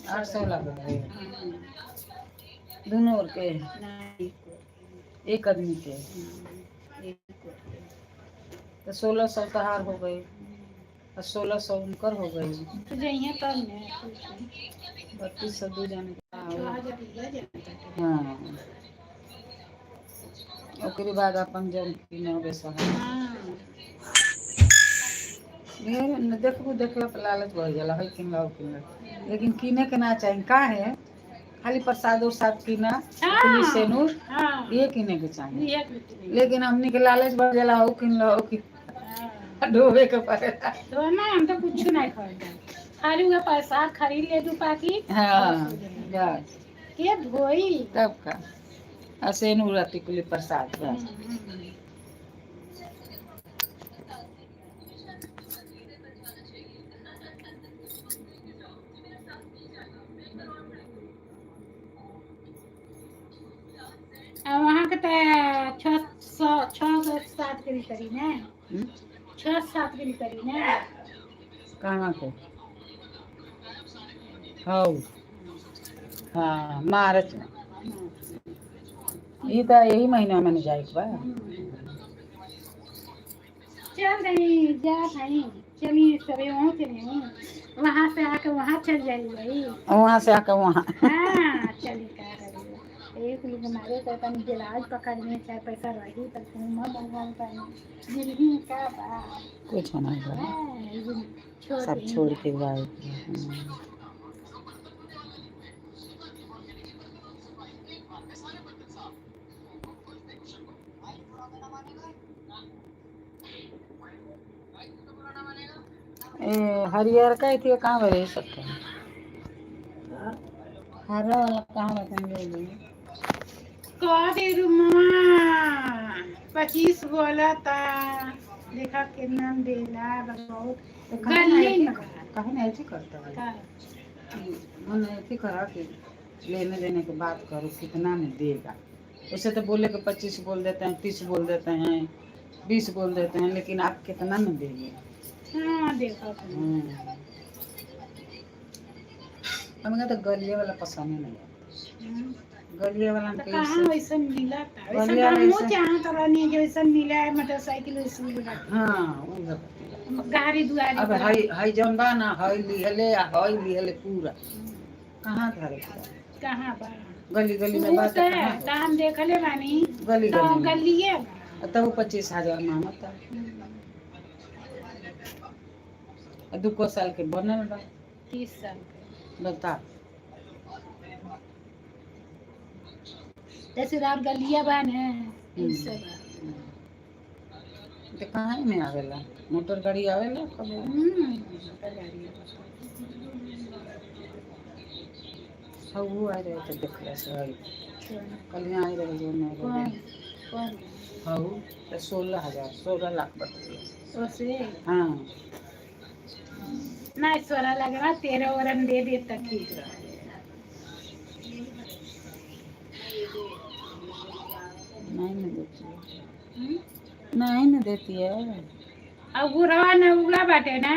800 लगल है? हाँ। दोनों और के? नहीं। एक आदमी के? हाँ, एक को। तो 1600 तहार हो गई और 1600 उनकर हो गई। तो जइहे तब ने। 3200 दो जाने का। 6000 जाता है। हाँ, ओकरे बाद अपन जब किने बेसा। हाँ। ढेर न देखबू, देखला पर लालच बढ़ जाला, है किन लाओ किन लाओ। लेकिन किने के ना चाही। का है, खाली प्रसाद उरसाद किना। हाँ। सेनूर। हाँ। ये किने के चाही। ये कितनी? लेकिन हमनी के लालच बढ़ जाला, हो किन लो किन। हाँ। ढोवे के पड़ेला। तो ना हम तो कुछ नहीं खरीदा, खाली हुआ प्रसाद खरीद ले दू पाकि। हाँ, बस। के धोई? तब का आ सेनूर आ टिकुली प्रसाद, बस। आ वहाँ के तो 600, 6 7 के करी ने। हम्म? 6-7 के करी ने। कहाँ के? हौ, हाँ, मार्च में। ई तो यही महीना में जाए के बा। चल रही जा भाई, चलिए सबे वहाँ चले हूँ, वहाँ से आके वहाँ चल जाइए। वहाँ से आके वहाँ। हाँ, चलिए, का करिए, एक लोग हमारे को तन गिलास पकड़ने चाहे पैसा रही तब घूमा भगवान पानी जिंदगी में का बा? कुछ नहीं बा। हाँ, ये छोड़ सब दे। छोड़ के गए। ए हरियर का थी कहाँ बरे सकते हैं? हरा वाला कहाँ बताएंगे? कह दे रुमा 25 बोला था, देखा कितना देला बहुत। तो गली में। कहीं ना ऐसे करता है। का? मैंने ऐसे करा कि लेने देने के बात करो, कितना में देगा। वैसे तो बोले कि 25 बोल देते हैं, 30 बोल देते हैं, 20 बोल देते हैं, लेकिन आप कितना में देंगे? हाँ, देखो तुम। हमें तो गलिए वाला पसंद ही नहीं है। गलिए वाला तो में कहाँ कैसे? वैसन मिला था वैसन? गलिया तो हमहू वैसन- चाहत रहनी जो वैसन मिला है मोटरसाइकिल वैसन मिला। हाँ, वो है। गाड़ी दुआरी अब पर- हई हई जौन बा ना, हई लिहले आ हई लिहले पूरा कहाँ धरे के बा? कहाँ बा? गली गली में ऊ बात तो कहाँ तो हम देखले बानी। गली तो गली में। गलिए बा। आ तब वो 25,000 मांगता। आ 2 साल के बनल बा। 30 साल के। बता। जैसे रात गलिया बा ने ऐसे बा। तो कहाँ में आवेला मोटर गाड़ी आवेला कबो? मोटर गाड़ी आवेला। सब वो आए रहे तो देखले से आई। कल यहाँ आए रहे जो नहीं कौन रहे। कौन? हाँ तो 16,000 16 लाख बतैया। ओसे? हाँ। ना 16 लग रहा, 13 और दे देता ठीक रहा। नहीं ना देती है। हम्म? नहीं ना देती है। अब गुरवा न उगला बाटे ना,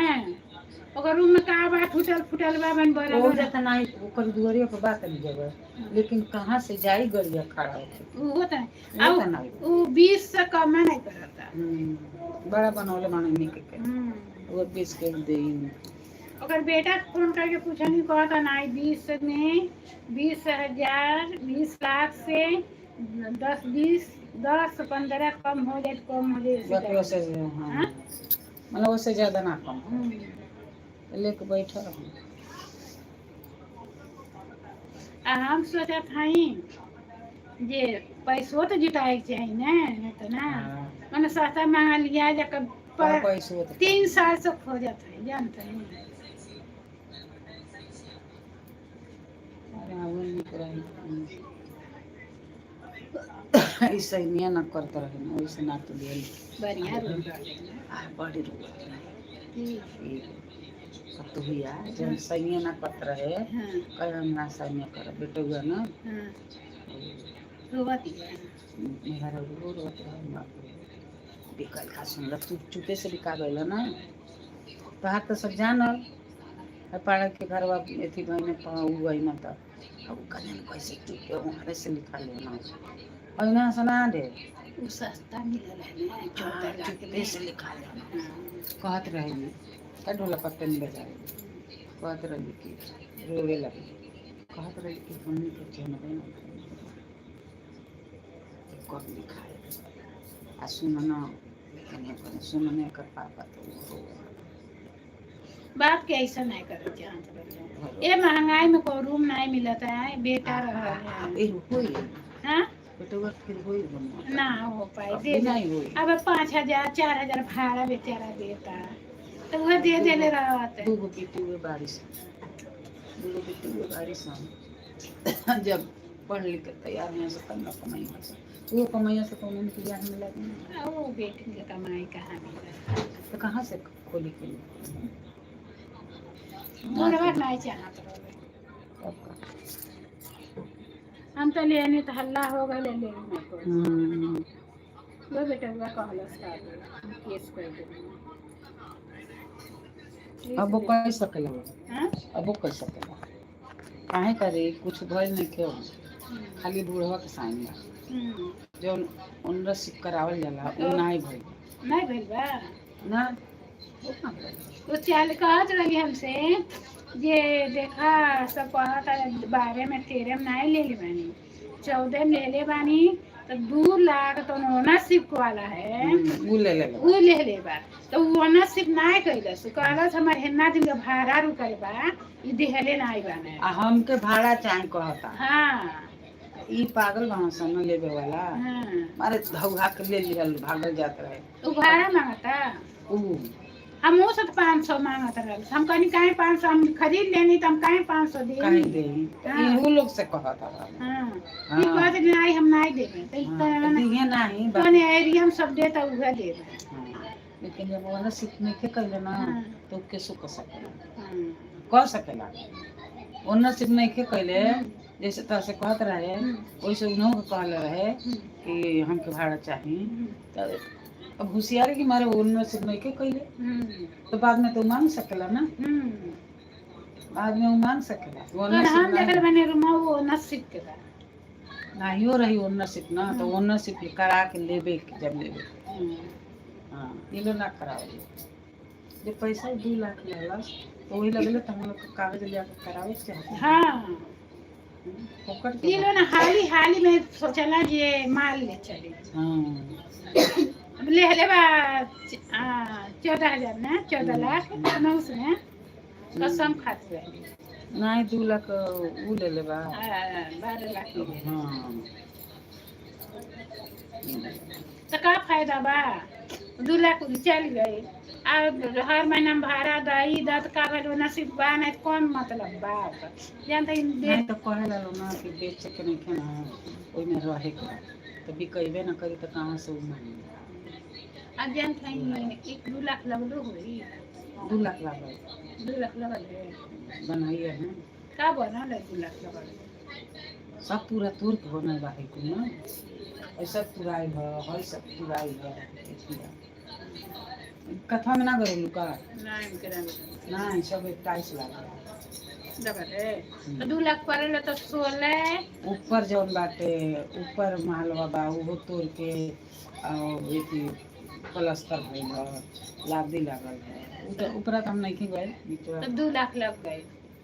ओकर रूम में का बा, फुटल फुटल बा बन हो बराबर। जाता नहीं ओकर दुआरिया पर बात नहीं जगह, लेकिन कहाँ से जाई गड़िया खड़ा होके? वो तो वो तो नहीं। वो 20 से कम नहीं करता। बड़ा बनौले माने निक के। वो 20 के दे। ओकर बेटा के फोन करके पूछनी, कहता नहीं 20 में 20,000 20 लाख से 10 20 10 15 कम हो जाए तो कम हो जाए। बाकी वैसे हाँ। हाँ? मतलब उससे ज्यादा ना कम हो। लेके बैठा रहो। आ हम सोचत हई जे पैसो तो जुटाए के चाही ना, नहीं तो ना। मैंने सस्ता महंगा लिया जाकर पर पैसो तो 3 साल से खोजत है, जानते हैं। अरे हाँ, वो निक रही ऐसे ही ना करते रहे ना, वैसे ना तो दियल। बढ़िया रूम रहे ना। आ बड़ी रोवत रहे। सब तो हुआ जब सही ना करते रहे। कल हम ना सही कर बेटा हुआ ना। हाँ, रोवत ही है। मेहरा रो रोवत रहे माँ बिकल का सुनल तू चुपे से बिका गइल ना, तोहार तो सब जानल है पाड़ा के घरवा एथी बहिने उ गई ना त अब कने कैसे चुपे वहाँ से लिखा लेना ऐना सुना दे। उ सस्ता मिलल है ना 14 लाख चुपे में। से लिखा लेना। कहत रही का ढोला पत्ते नहीं बजावे, कहत रही कि रोवे लगी, कहत रही कि हमनी के जानबे ना कब लिखाए आ सुन ना, लेकिन ये सुन नहीं कर पापा तो रोवे। बाप के ऐसा नहीं करो जहाँ तक ये महंगाई में को रूम नहीं मिलता है, बेटा रहा है। ए होई। हाँ। बेटवा फिर होई बनवा। ना हो पाए दे अभी नहीं होई। अब 5,000 4,000 भाड़ा बेचारा देता तो वह दे देले रहत। दूगो बेटी हुए बारिश, दूगो बेटी हुए बारिश हम जब पढ़ लिख के तैयार हुए से तब ना कमाई से वो कमाइया से कौन के बियाह में लगे। आ, वो बेटी के कमाई कहाँ मिला? तो कहाँ से खोली के? बुढ़वा नहीं चाहत रहे। तब का? हम तो लेने तो हल्ला हो गए ले लेने को। वो बेटा हुआ कहलस का केस कर दे। अब वो कह सकेला? हाँ? अब वो कर सकेला काहे करे? कुछ भइल नहीं के, खाली बूढ़वा के साइन बा। जौन ओनरशिप करावल जाला उ नाई भइल। नहीं भइल बा? ना, वो कहाँ भइल? वो चाल कहत रही हमसे जे देखा सब कहत है 12 में 13 में नहीं ले ले बानी, 14 में ले ले बानी, तो 2 लाख तो ओनरशिप वाला है। उ ले ले। उ ले ले बा तो उ ओनरशिप नहीं कैलस, कहलस हमार हेन्ना दिन के भाड़ा रुकल बा, ई देहले नहीं बाने। आ हमके भाड़ा चाहे कहता। ई पागल बा सन लेवे वाला। मारे धौहा के ले लिहल भागल जात रहे। उ भाड़ा मांगता। उ हम वो से 500 मांगत रहल, हम कहनी काहे 500? हम खरीद लेनी तो हम काहे 500 दे? काहे दे? हाँ। इहू लोग से कहता रहे। हाँ, ई कहत नहीं, हम नहीं देबे तो हाँ, दिहे नाही बाकी। कौन एरिया में सब देता उहे देबे। हाँ, लेकिन जब ओनरशिप नहीं कैले ना तो केसो कर सकेला। कह सकेला ओनरशिप नहीं कैले, जैसे तरह से कहत रहे वैसे उन्हों के कहले रहे कि हमके भाड़ा चाही। तो अब होशियारी की मारे ओनरशिप नहीं कैले। तो बाद में तो मांग सकेला ना। बाद में वो मांग सकेला। और ओनरशिप हम देखल बने रूमा वो ओनरशिप के बा। नाहियो रही ओनरशिप ना तो ओनरशिप करा के लेबे के जब लेबे। हाँ, ये लोग ना करावे जब पैसा 2 लाख लेलस तो वही लगले तो हम लोग के कागज लिया के करावे के चाहते। फोकट के ये लो ना हाली हाली में सोचला जे माल ले चली। हाँ। अब ले ले बा 14,000 ना 14,09,000 में कसम खात रहे। नहीं 2 लाख ऊ ले ले बा। 12 लाख ले। हाँ। तो का फायदा बा? 2 लाख चल गए आ हर महीना में भाड़ा दई दत का भइल नसीब बा नहीं तो कौन मतलब बा जानते ही नहीं तो कहे ला ना कि बेच के नहीं खाना ओइमे रहे के तो बिकैबे ना करी तो कहाँ से ऊ मानी। अब जानते ही 1-2 लाख लगलो होई। 2 लाख लागल। 2 लाख लगल है। बनाइए है। का बनल है 2 लाख लगल? सब पूरा तुर्क बनल बा है कुल ना ऐसा तुराई है हई सब तुराई है एथिया। कथा में ना करेलू का? नहीं करा। नहीं सब एक टाइल्स लागल। लगल है तो 2 लाख पड़ेला तो 16। ऊपर जौन बाटे ऊपर महलवा बा उहो तोड़ के और एथी प्लस्तर भइल ह लादी लागल है उ तो ऊपरा तो हम नहीं गए नीचे। तो 2 लाख लग गए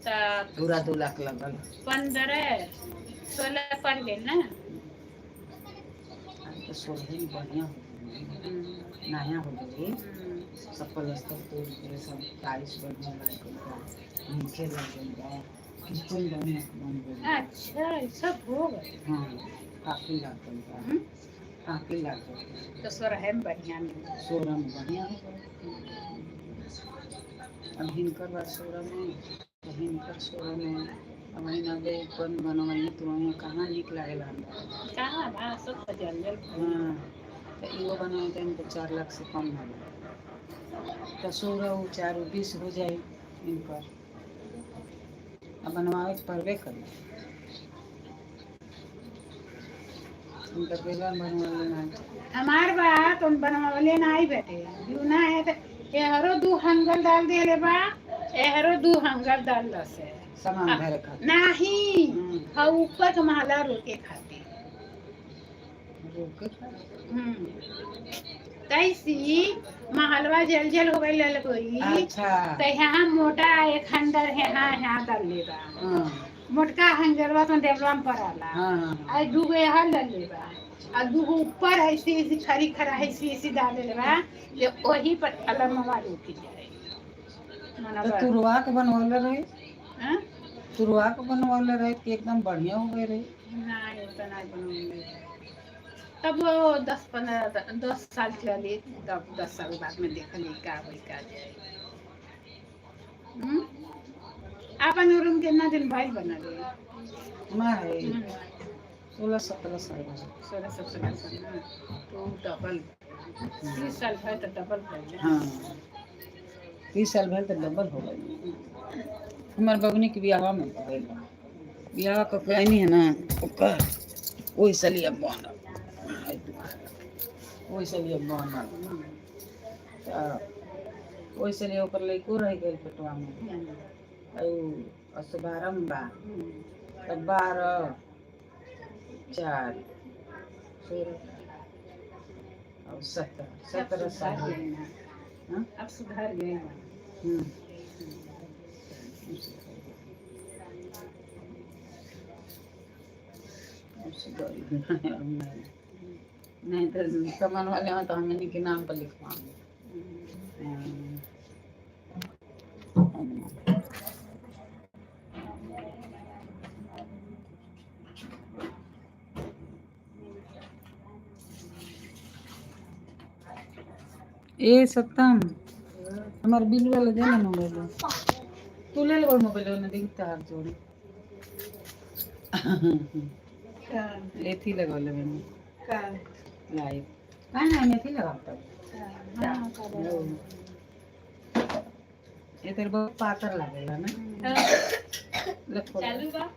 तो पूरा 2 लाख लगल। 15-16 पड़ गए ना। अरे तो 16 में बढ़िया हो गई नया हो गई। सब प्लस्तर तोड़ के सब टाइल्स बढ़िया लग गइल बा नीचे लग गइल बा किचन बढ़िया बन गइल बा। अच्छा ये सब हो गए? हाँ काफी लग गइल बा। हम्म? काफी लग गइल। तो 16 में बढ़िया मिल। 16 में बढ़िया हो गइल। अब हिनकर बा 16 में तो हिनकर 16 में अब वही ना गए अपन बनवही तो वहीं कहाँ निक लागेला हमरा। कहाँ बा सब तो जंगल। हाँ तो इहो बनाए तो इनको 4 लाख से कम ना लगे तो 16 उ 4 उ 20 हो जाए इनकर। अब बनवावे के पड़बे करी इनकर बेगम बनवा लेना। हमार बा तुम बनवले ना आई बेटे जूना है तो एहरो दू हंगल डाल देले बा एहरो दू हंगल डाल दसे। सामान भरे खातिर? नहीं। हम्म। हाँ ऊपर के महला रोके खातिर। रोके खातिर? हम्म तैसी महलवा जल जल हो गई ललकोई। अच्छा। तो यहाँ मोटा एक हंडर है यहाँ यहाँ डाल लेबा। हाँ। मोटका हंगरवा तो देवला में पड़ाला। हाँ हाँ। आ दूगो यहाँ डाल लेबा आ दूगो ऊपर ऐसी ऐसी खरी खरा ऐसी ऐसी डाल लेबा जे वही पर अलमवा रोकी जाए। तो तुरवा के बनवले रहे? हाँ? तुरवा के बनवले रहे कि एकदम बढ़िया हो गए रहे? नहीं वो तो नहीं बनूंगी तब वो 10-15 10 साल चली तब 10 साल बाद में देखली का होई का जाए। हम्म? आपन रूम कितना दिन भइल बनल? हमार है 16-17 साल भइल। 16-17 साल ना तो डबल 30 साल भइल तो डबल भइल। हाँ 30 साल भइल तो डबल हो गई। हमार बगनी के बियाह में भइल बा। बियाह क के आइनी है ना ओकर ओहि सलिया बनल ओहि सलिया बनल त ओहि सलिया ओकर लइको रह गेल पेटवा में। आ उ असबारम बा त 12 4 16 और 17 17 साल सुधार हो गए ना। हाँ? अब सुधार गए ना। हम्म। नहीं तो सामान वाले हैं तो हम इन्हीं के नाम पर लिखवाएंगे। ए सत्यम हमार बिल वाला दे ना मोबाइल तू ले ले मोबाइल ना देखता हाथ जोड़ी एथी लगवले मैंने लाइव का ना एथी लगाता। हाँ, का बा। ये तेरे बहुत पातर लागेला ना ले खोल। चालू बा।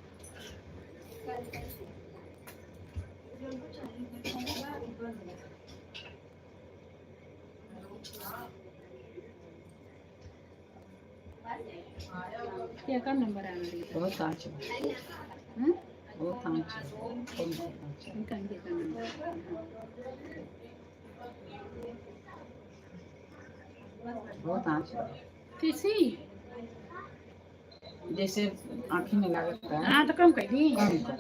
क्या का नंबर आ रही है? बहुत आँच है। हम्म? बहुत आँच है। कौन सा आँच है? इनका इनके का नंबर। बहुत आँच है। किसी जैसे आँखी में लागत है हाँ तो कम कर दी। कम कर।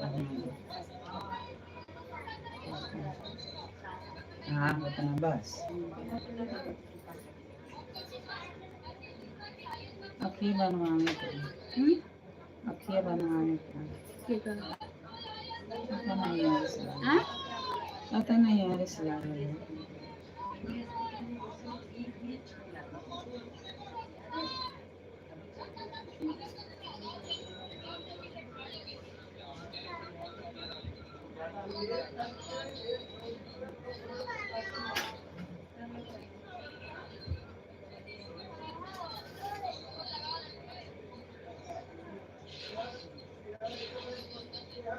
हाँ उतना बस। अखी बनवाने के। हम्म? अखिया बनवाने के। ठीक है। पता नहीं यार से। हाँ पता नहीं यार से लागल है।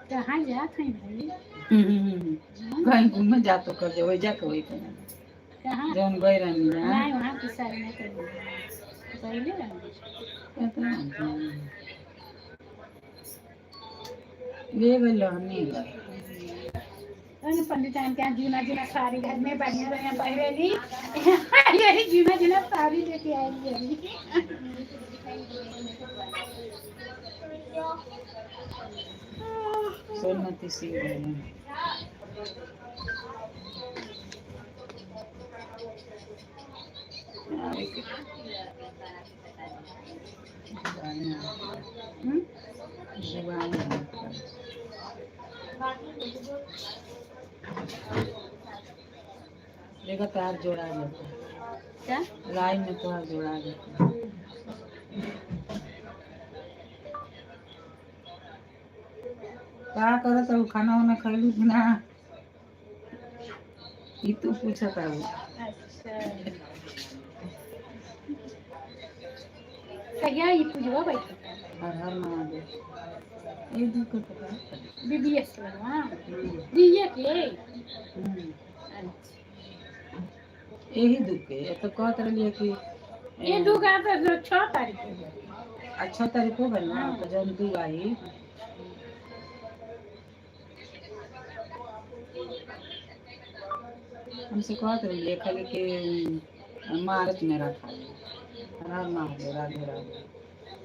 कहाँ जात है भाई? कहीं घूमे जा तो कर जे वही जाके वही करना। कहाँ? जौन गई रहनी जा। नहीं, वहाँ की सारी नहीं कर पहले रहनी। पता नहीं। ले गई रहनी। अरे पंडित के यहाँ जूना जूना साड़ी घर में बढ़िया बढ़िया पहरेली, यही जूना जूना साड़ी लेके आई अभी। सोनमती सिंह गई। हम्म? देखो तार जोड़ा जाता। क्या? लाइन में तार जोड़ा जाता। का करत हो? खाना वाना खैलू कि ना? ई तू पूछत है। अच्छा, कहिया ये पूजवा बैठे? हर हर महादेव। ये दुख के पता। बीबीएस वाला बीए के? अच्छा। यही दुख के तो कहत रहिए कि ये दू का तो 6 तारीख को है। अच्छा तारीख हो गई ना, तो जब दू आई हमसे कहत रहिए खाली कि मार्च में रखा है। हर हर महादेव, राधे राधे।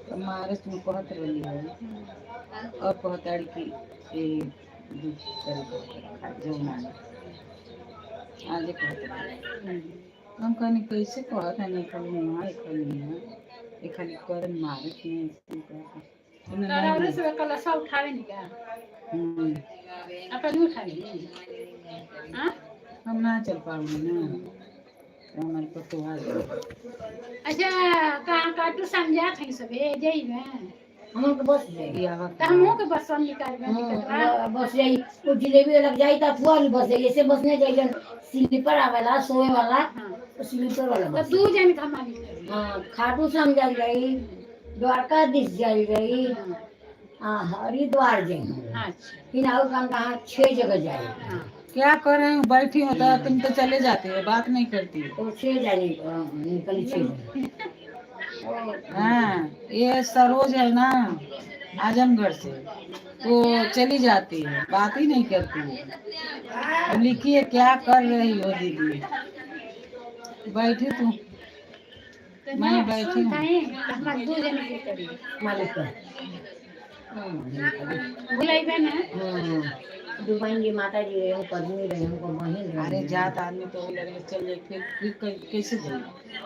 तो मार्च में कहत रही है और कहताड़ी कि ये दू तारीख को रखा जौन आई आज कहत रही। हम कहनी कैसे कहत है नहीं खाली वहाँ एक खाली यहाँ एक खाली कर मार्च में ऐसे कहत। तोरा और से कलशा उठावे नहीं का? अपन नहीं उठावे नहीं? हाँ। हम ना चल पाऊंगी ना, तो हमारे पतो आ जाए। अच्छा, कहाँ काटू समझा थी सबे जाई में। हम के बस जाई। बियाह। तो हमहू के बस हम निकाल में टिकटवा। हाँ, बस जाई। वो जिलेबी लग जाई तो अथवा नहीं बस जाई, ऐसे बस नहीं जाई। जन स्लीपर आवेला सोए वाला। हाँ। तो स्लीपर वाला तो बस। दू जन का मालिक। हाँ, खाटू श्याम जाई जाई, द्वारकाधीश जाई जाई, हाँ, हरिद्वार जाई। अच्छा। फिर और कहाँ कहाँ छह जगह जाए। हाँ। क्या कर रहे हो? बैठी हो तो तुम तो चले जाते हो, बात नहीं करती हो। तो छह जाने निकली छह जगह। हाँ, ये सरोज है ना आजमगढ़ से, तो चली जाती है, बात ही नहीं करती है। अब लिखी है क्या कर रही हो दीदी? बैठी तू। तो मैं ना बैठी सुन हूँ। थाई हमार दू जन के करी। मालिक का बुलाइबे ना। दुबई जी माता जी रहे, हमको आदमी रहे, हमको बहन रहे। अरे जात आदमी तो वो लगे चल जाए, फिर कैसे जाए?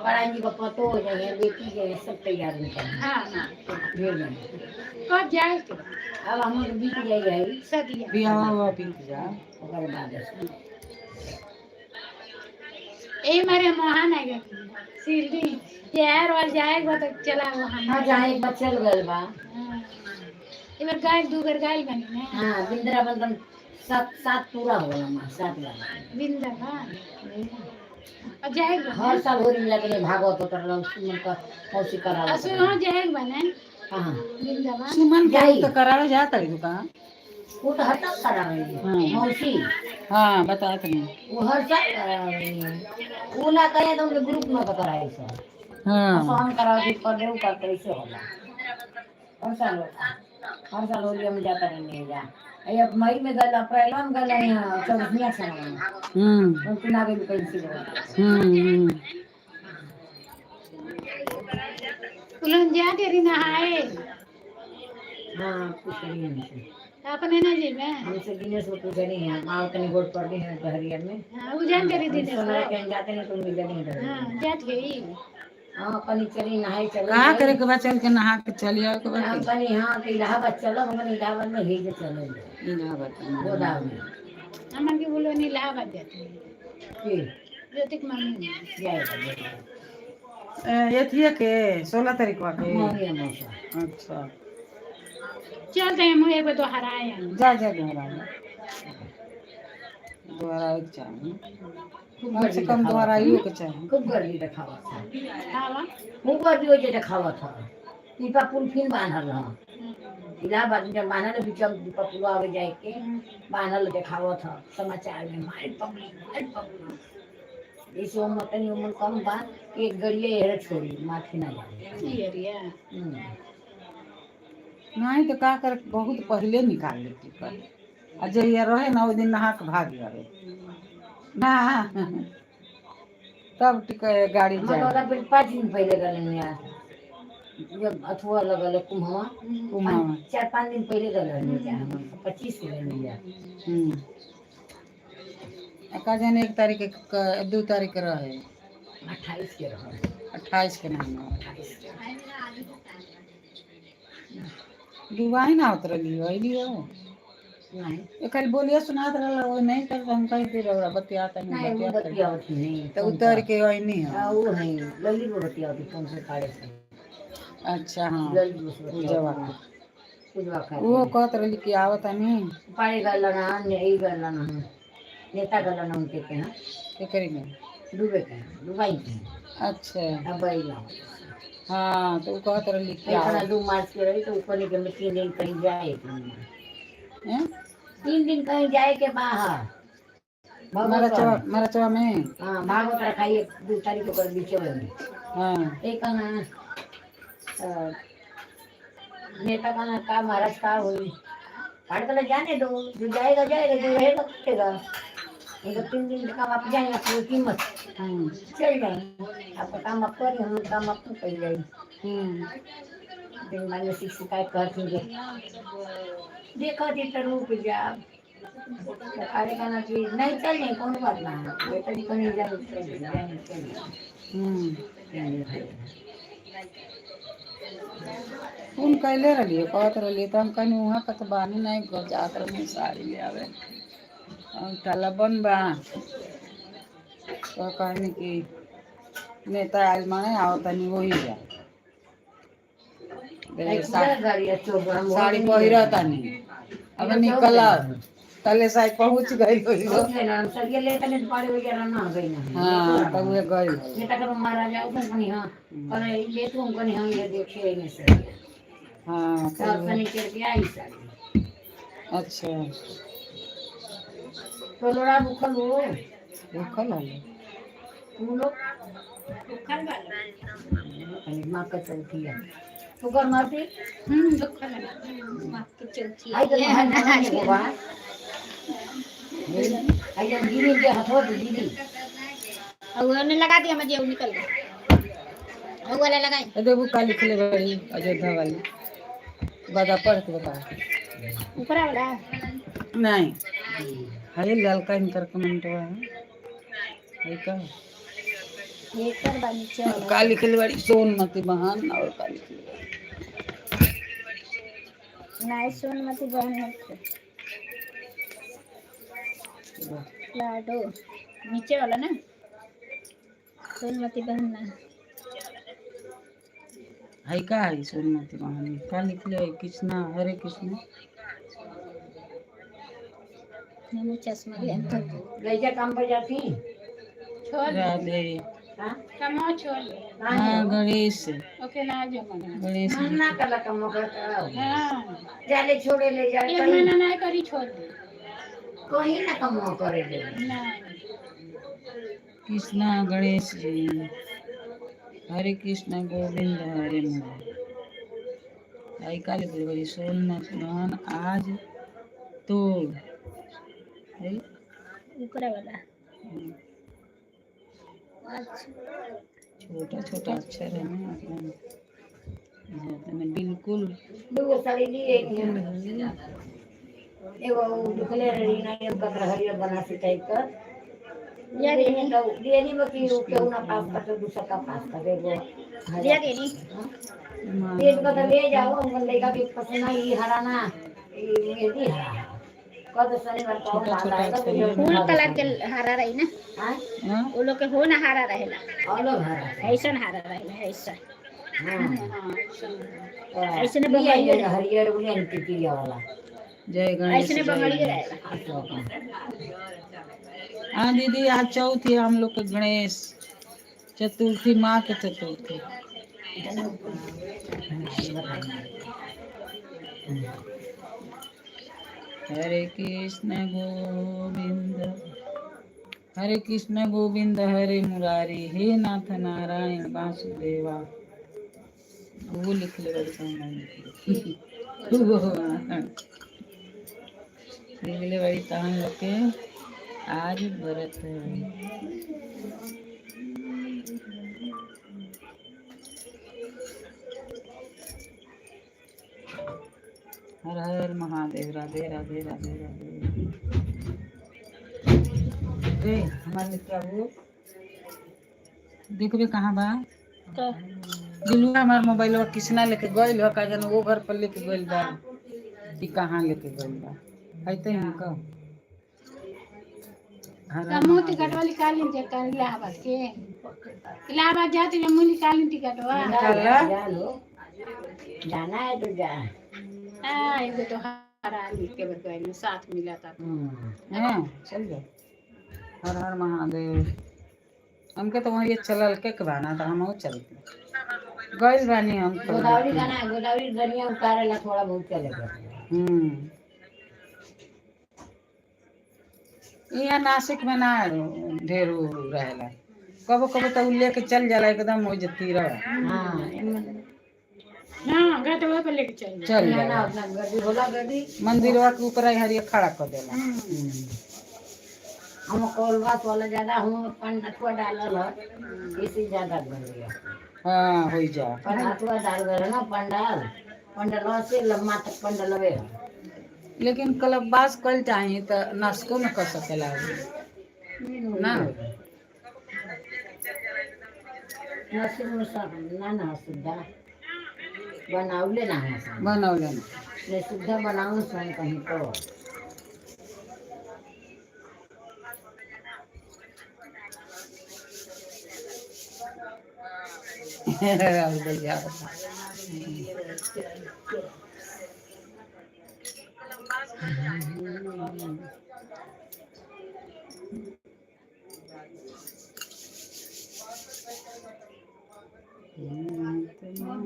पढ़ाई जी का पतो हो जाए, बेटी जाए, सब तैयार निकल। हाँ हाँ। ढेर जाए। कब जाए के? अब हम लोग बीत जाए जाए। सदिया। बियाह हुआ बीत जा। ओकर बाद ए मारे मोहन आ गए शिरडी यार और जाए बा तो चला वहाँ। हाँ, जहाँ एक बार चल गए बा। हाँ। एक बार गाय दू बार गाय बनी ना। हाँ, वृंदावन तम सात सात पूरा हो गया हमारा, सात बार। वृंदावन और जाए बा। हर साल होली मिला के भागवत होता रहा, सुमन का मौसी करा। असु वहाँ जाए बा ना। हाँ। वृंदावन। सुमन के जाई। तो करावे जाता है दुकान। वो तो हर साल करा रही हाँ। है मौसी। हाँ, बता तुम। वो हर साल करा रही है। वो ना कहे तो उनके ग्रुप में तो कराई सर। हाँ। हम कराओ कर दे कर कैसे होला? हर साल होता, हर साल होली में जाता नहीं जा। ये अब मई में गल, अप्रैल में गल, यहाँ चौदहवीं साल में। उनको ना गई कैसे हो? हम्म। उलन जा के री नहाए। हाँ पूछ रही हमसे। अपने ना जी में। हमसे दिनेश को पूछ रही है, माँ तनी गोड़ पड़ रही है दहरिया में। हाँ, उ जान करी दिनेश सोना को। के जाते नहीं तो मिल नहीं रहे। हाँ, जात गई। हाँ कनी चली नहाई चलो। का करे के बा, चल के नहा के चली आवे के बा। हम कनी हाँ कि इलाहाबाद चलो, हम कनी इलाहाबाद में ही चलो। इलाहाबाद में। गोदाम में। हमन के बोलो नहीं इलाहाबाद जाते हैं। की ज्योतिक मम्मी। जाएगा जाएगा। एथिया के 16 तारीख वा के। मम्मी मौसा। अच्छा। चलते हैं, मुझे एक बार दोहराए हम। जा जा, दोहरा दोहराए के चाही, खूब कम से गर्दी कम देखावत। दोहराइयो के चाही। खूब गर्दी देखावत था। हाँ। खूब गर्दी हो जे देखावत था। पीपा पुल फिर बांधल रहा इलाहाबाद में, जब बांधल बीच में पीपा पुल आवे जाए के बांधल देखावत था समाचार में, मार पब्लिक मार पब्लिक। इस उम्र तनी उम्र कम बा, एक गड़िया एहर छोड़ी माथे ना जाए। ये रिया। नहीं तो का कर, बहुत पहले निकाल लेती पर आ जहिया रहे ना ओहि दिन नहा के भाग जावे ना, तब टिक गाड़ी हम जाए। वाला फिर 5 दिन पहले गए यार, जब अथुआ लगल है कुम्हवा। कुम्हवा। 4-5 दिन पहले गए रहने जा, हम 25 के गए जा। आ का जाने 1 तारीख के 2 तारीख के रहे। 28 के रहो। 28 के नाम। 28 के। दुबाई ना आवत रही हो, अइली हो? नहीं। ये खाली बोलिया सुनात रहल, वो नहीं कर, हम कहीं फिर रौरा बतियाता नहीं। नहीं, वो बतियात रही। बतियावत नहीं। तो उतर के अइनी हो? हाँ, वो है लली को बतियावती फोन से काले से। अच्छा, हाँ। लली को से पूजवा। बतियावती पूजवा खा। वो कहत रही कि आवत नहीं। पाड़े गल ना, नहीं गल ना, नेता गल ना उनके के यहाँ। केकरी में? डूबे के यहाँ, डुबाई के यहाँ। अच्छा। अब आइला। हाँ, तो वो कहत रही कि इतना आवत 2 मार्च के रही तो ऊपर के में 3 दिन कहीं जाए के। हैं? 3 दिन कहीं जाए के बाहर। मरचवा, मरचवा में? हाँ, भागवत रखाई 2 तारीख को बीच में। एक ना नेता का ना का महाराज का हुई पाड़ कर जाने दो, जो जाएगा जाएगा, जो रहेगा करेगा। एक 3 दिन का काम आप जाएंगे आपकी कीमत चल जाएंगे, आपका काम आप करें, हम काम आप कर जाएंगे। दिन बाद में शिक्षिका कहती है देखो जी तो रूप जा अरे कहना कि नहीं चल जाए, कौन बात ना है बेटा जी, कहीं जाए चल जाए चल जाए। फोन कैले रहिए, कहत रहिए तो हम कहनी वहाँ तक बानी नहीं, घर जात रही साड़ी ले आवे और ताला बंद बा, तो कहनी कि नेता आयल माने आओ तनी वही जा साड़ी पहिरा तनी, अब निकल तले साइड पहुँच गई होई हो। हाँ, तब वे गई हो। नेता का महाराज आओ कहीं, हाँ अरे ये तुम कहीं, हम ये देखे नहीं सर। हाँ। सब तब शनिचर के आई साड़ी। अच्छा। तो लोड़ा भूखल हो। भूखल हलो। तुम लोग भूखल वाला। माँ का चलती है तू कर मारती। भूखल वाला माँ की चलती। आई तो नहीं होगा, आई जब गिरी के हथवा तो गिरी। और उन्होंने लगा दिया, मुझे वो निकल गया, वो वाला लगाई। ए देखो का लिखले बड़ी अयोध्या वाली बता, पढ़ के बता। ऊपर वाला? नहीं है, ललका इनकर कमेंट हुआ है, है का? एक पर बा नीचे वाला। का लिखले बड़ी सोनमती बहन और का लिखले बड़ी? नहीं, सोनमती बहन है। लाडो नीचे वाला ना, सोनमती बहन ना। है का है सोनमती बहन का लिखले है? कृष्णा, हरे कृष्णा। हम चश्मा भी अंतर। लैजा काम पर जाती। छोड़ दे। राधे। हाँ। कमो छोड़ दे। हाँ, गणेश। ओके ना जो मना। गणेश। मन ना कला कम करता। हाँ। जाले छोड़े ले जाए। एक कहीं महीना नहीं करी, छोड़ दे। कहीं ना कम करे ले। नहीं। कृष्णा गणेश जी, हरे कृष्णा गोविंद हरे मुरारी। आई का लिखले बड़ी सोनमती बहन आज तो है। ऊपर वाला। अच्छा। छोटा छोटा अक्षर है ना, एकदम जाता नहीं बिल्कुल। दूगो साड़ी लिए एगो दुखले रही ना एगो कतरा हरियर बनारसी टाइप का लिया देनी। लिए नहीं बाकी वो केहू ना पास कर तो दूसरा का पास कर एगो लिया देनी। एक को तो ले जाओ हम लड़का के पसंद आई ई हरा ना ई मेहंदी हरा कह तो शनिवार को छोटा माल छोटा आएगा तो छड़ी। ये फूल कलर के हरा रही ना, हाँ हाँ? वो लोग के हो ना हरा रहेला, और लोग हरा ऐसन हरा रहेला, ऐसा हाँ ऐसे ये बंगाली हरियर बोले तितिया वाला जय गणेश ऐसने जय बंगाली गणेश। रहेला। अच्छा हाँ दीदी, आज चौथ है हम लोग के, गणेश चतुर्थी, माँ के चतुर्थी। हरे कृष्ण गोविंद हरे कृष्ण गोविंद हरे मुरारी, हे नाथ नारायण वासुदेवा। वो लिख ले बड़ी समझ में वो लिख ले बड़ी तहन लोग के आज व्रत है। हर हर महादेव, राधे राधे राधे राधे। ए हमारे क्या वो देखबे कहाँ बा दिलुआ? हमार मोबाइल किसना लेके गइल हो का जाने, वो घर पर लेके गइल बा कि कहाँ लेके गइल बा। है हमको हर हर मुँह महादेव। टिकट वाली निकाल ली इलाहाबाद के, इलाहाबाद जाते हुए मुँह निकाल टिकटवा। निकाला? जा लो, जाना है तो जा। हाँ, एगो तो हरा लिख के बतवाई साथ मिला था। हाँ चल जाओ। हर हर महादेव। हमके तो वहाँ ये चलल के के बाना तो हम चलते गइल बानी हम तो। गोदावरी का ना, गोदावरी दरिया उतारेला थोड़ा बहुत चलेगा। यहाँ नासिक में ना ढेर उ रहेला, कबो कबो तो उ लेके चल जाला एकदम हो जती रह। हाँ एमन हाँ, घाटवा पर लेके चल जाए। चल ना ना जाला। उतना गड्डी होला गड्डी। मंदिरवा के ऊपर आई हरिया खड़ा कर देला। हम कोलबास वाला ज्यादा हम पन अथवा डालल है इसी ज्यादा बन गया। हाँ, हो जा। पन अथवा डाल गए ना पंडाल, पंडलवा से लम्बा तक पंडलवे है। लेकिन कलबबास कल चाही तो नासिको में कर सकेला आदमी। ना। नसीब में सब ना ना सुविधा बनावले ना है सब। बनौले ना। नहीं सुविधा बनाओ स्वयं कहीं तो। और भैया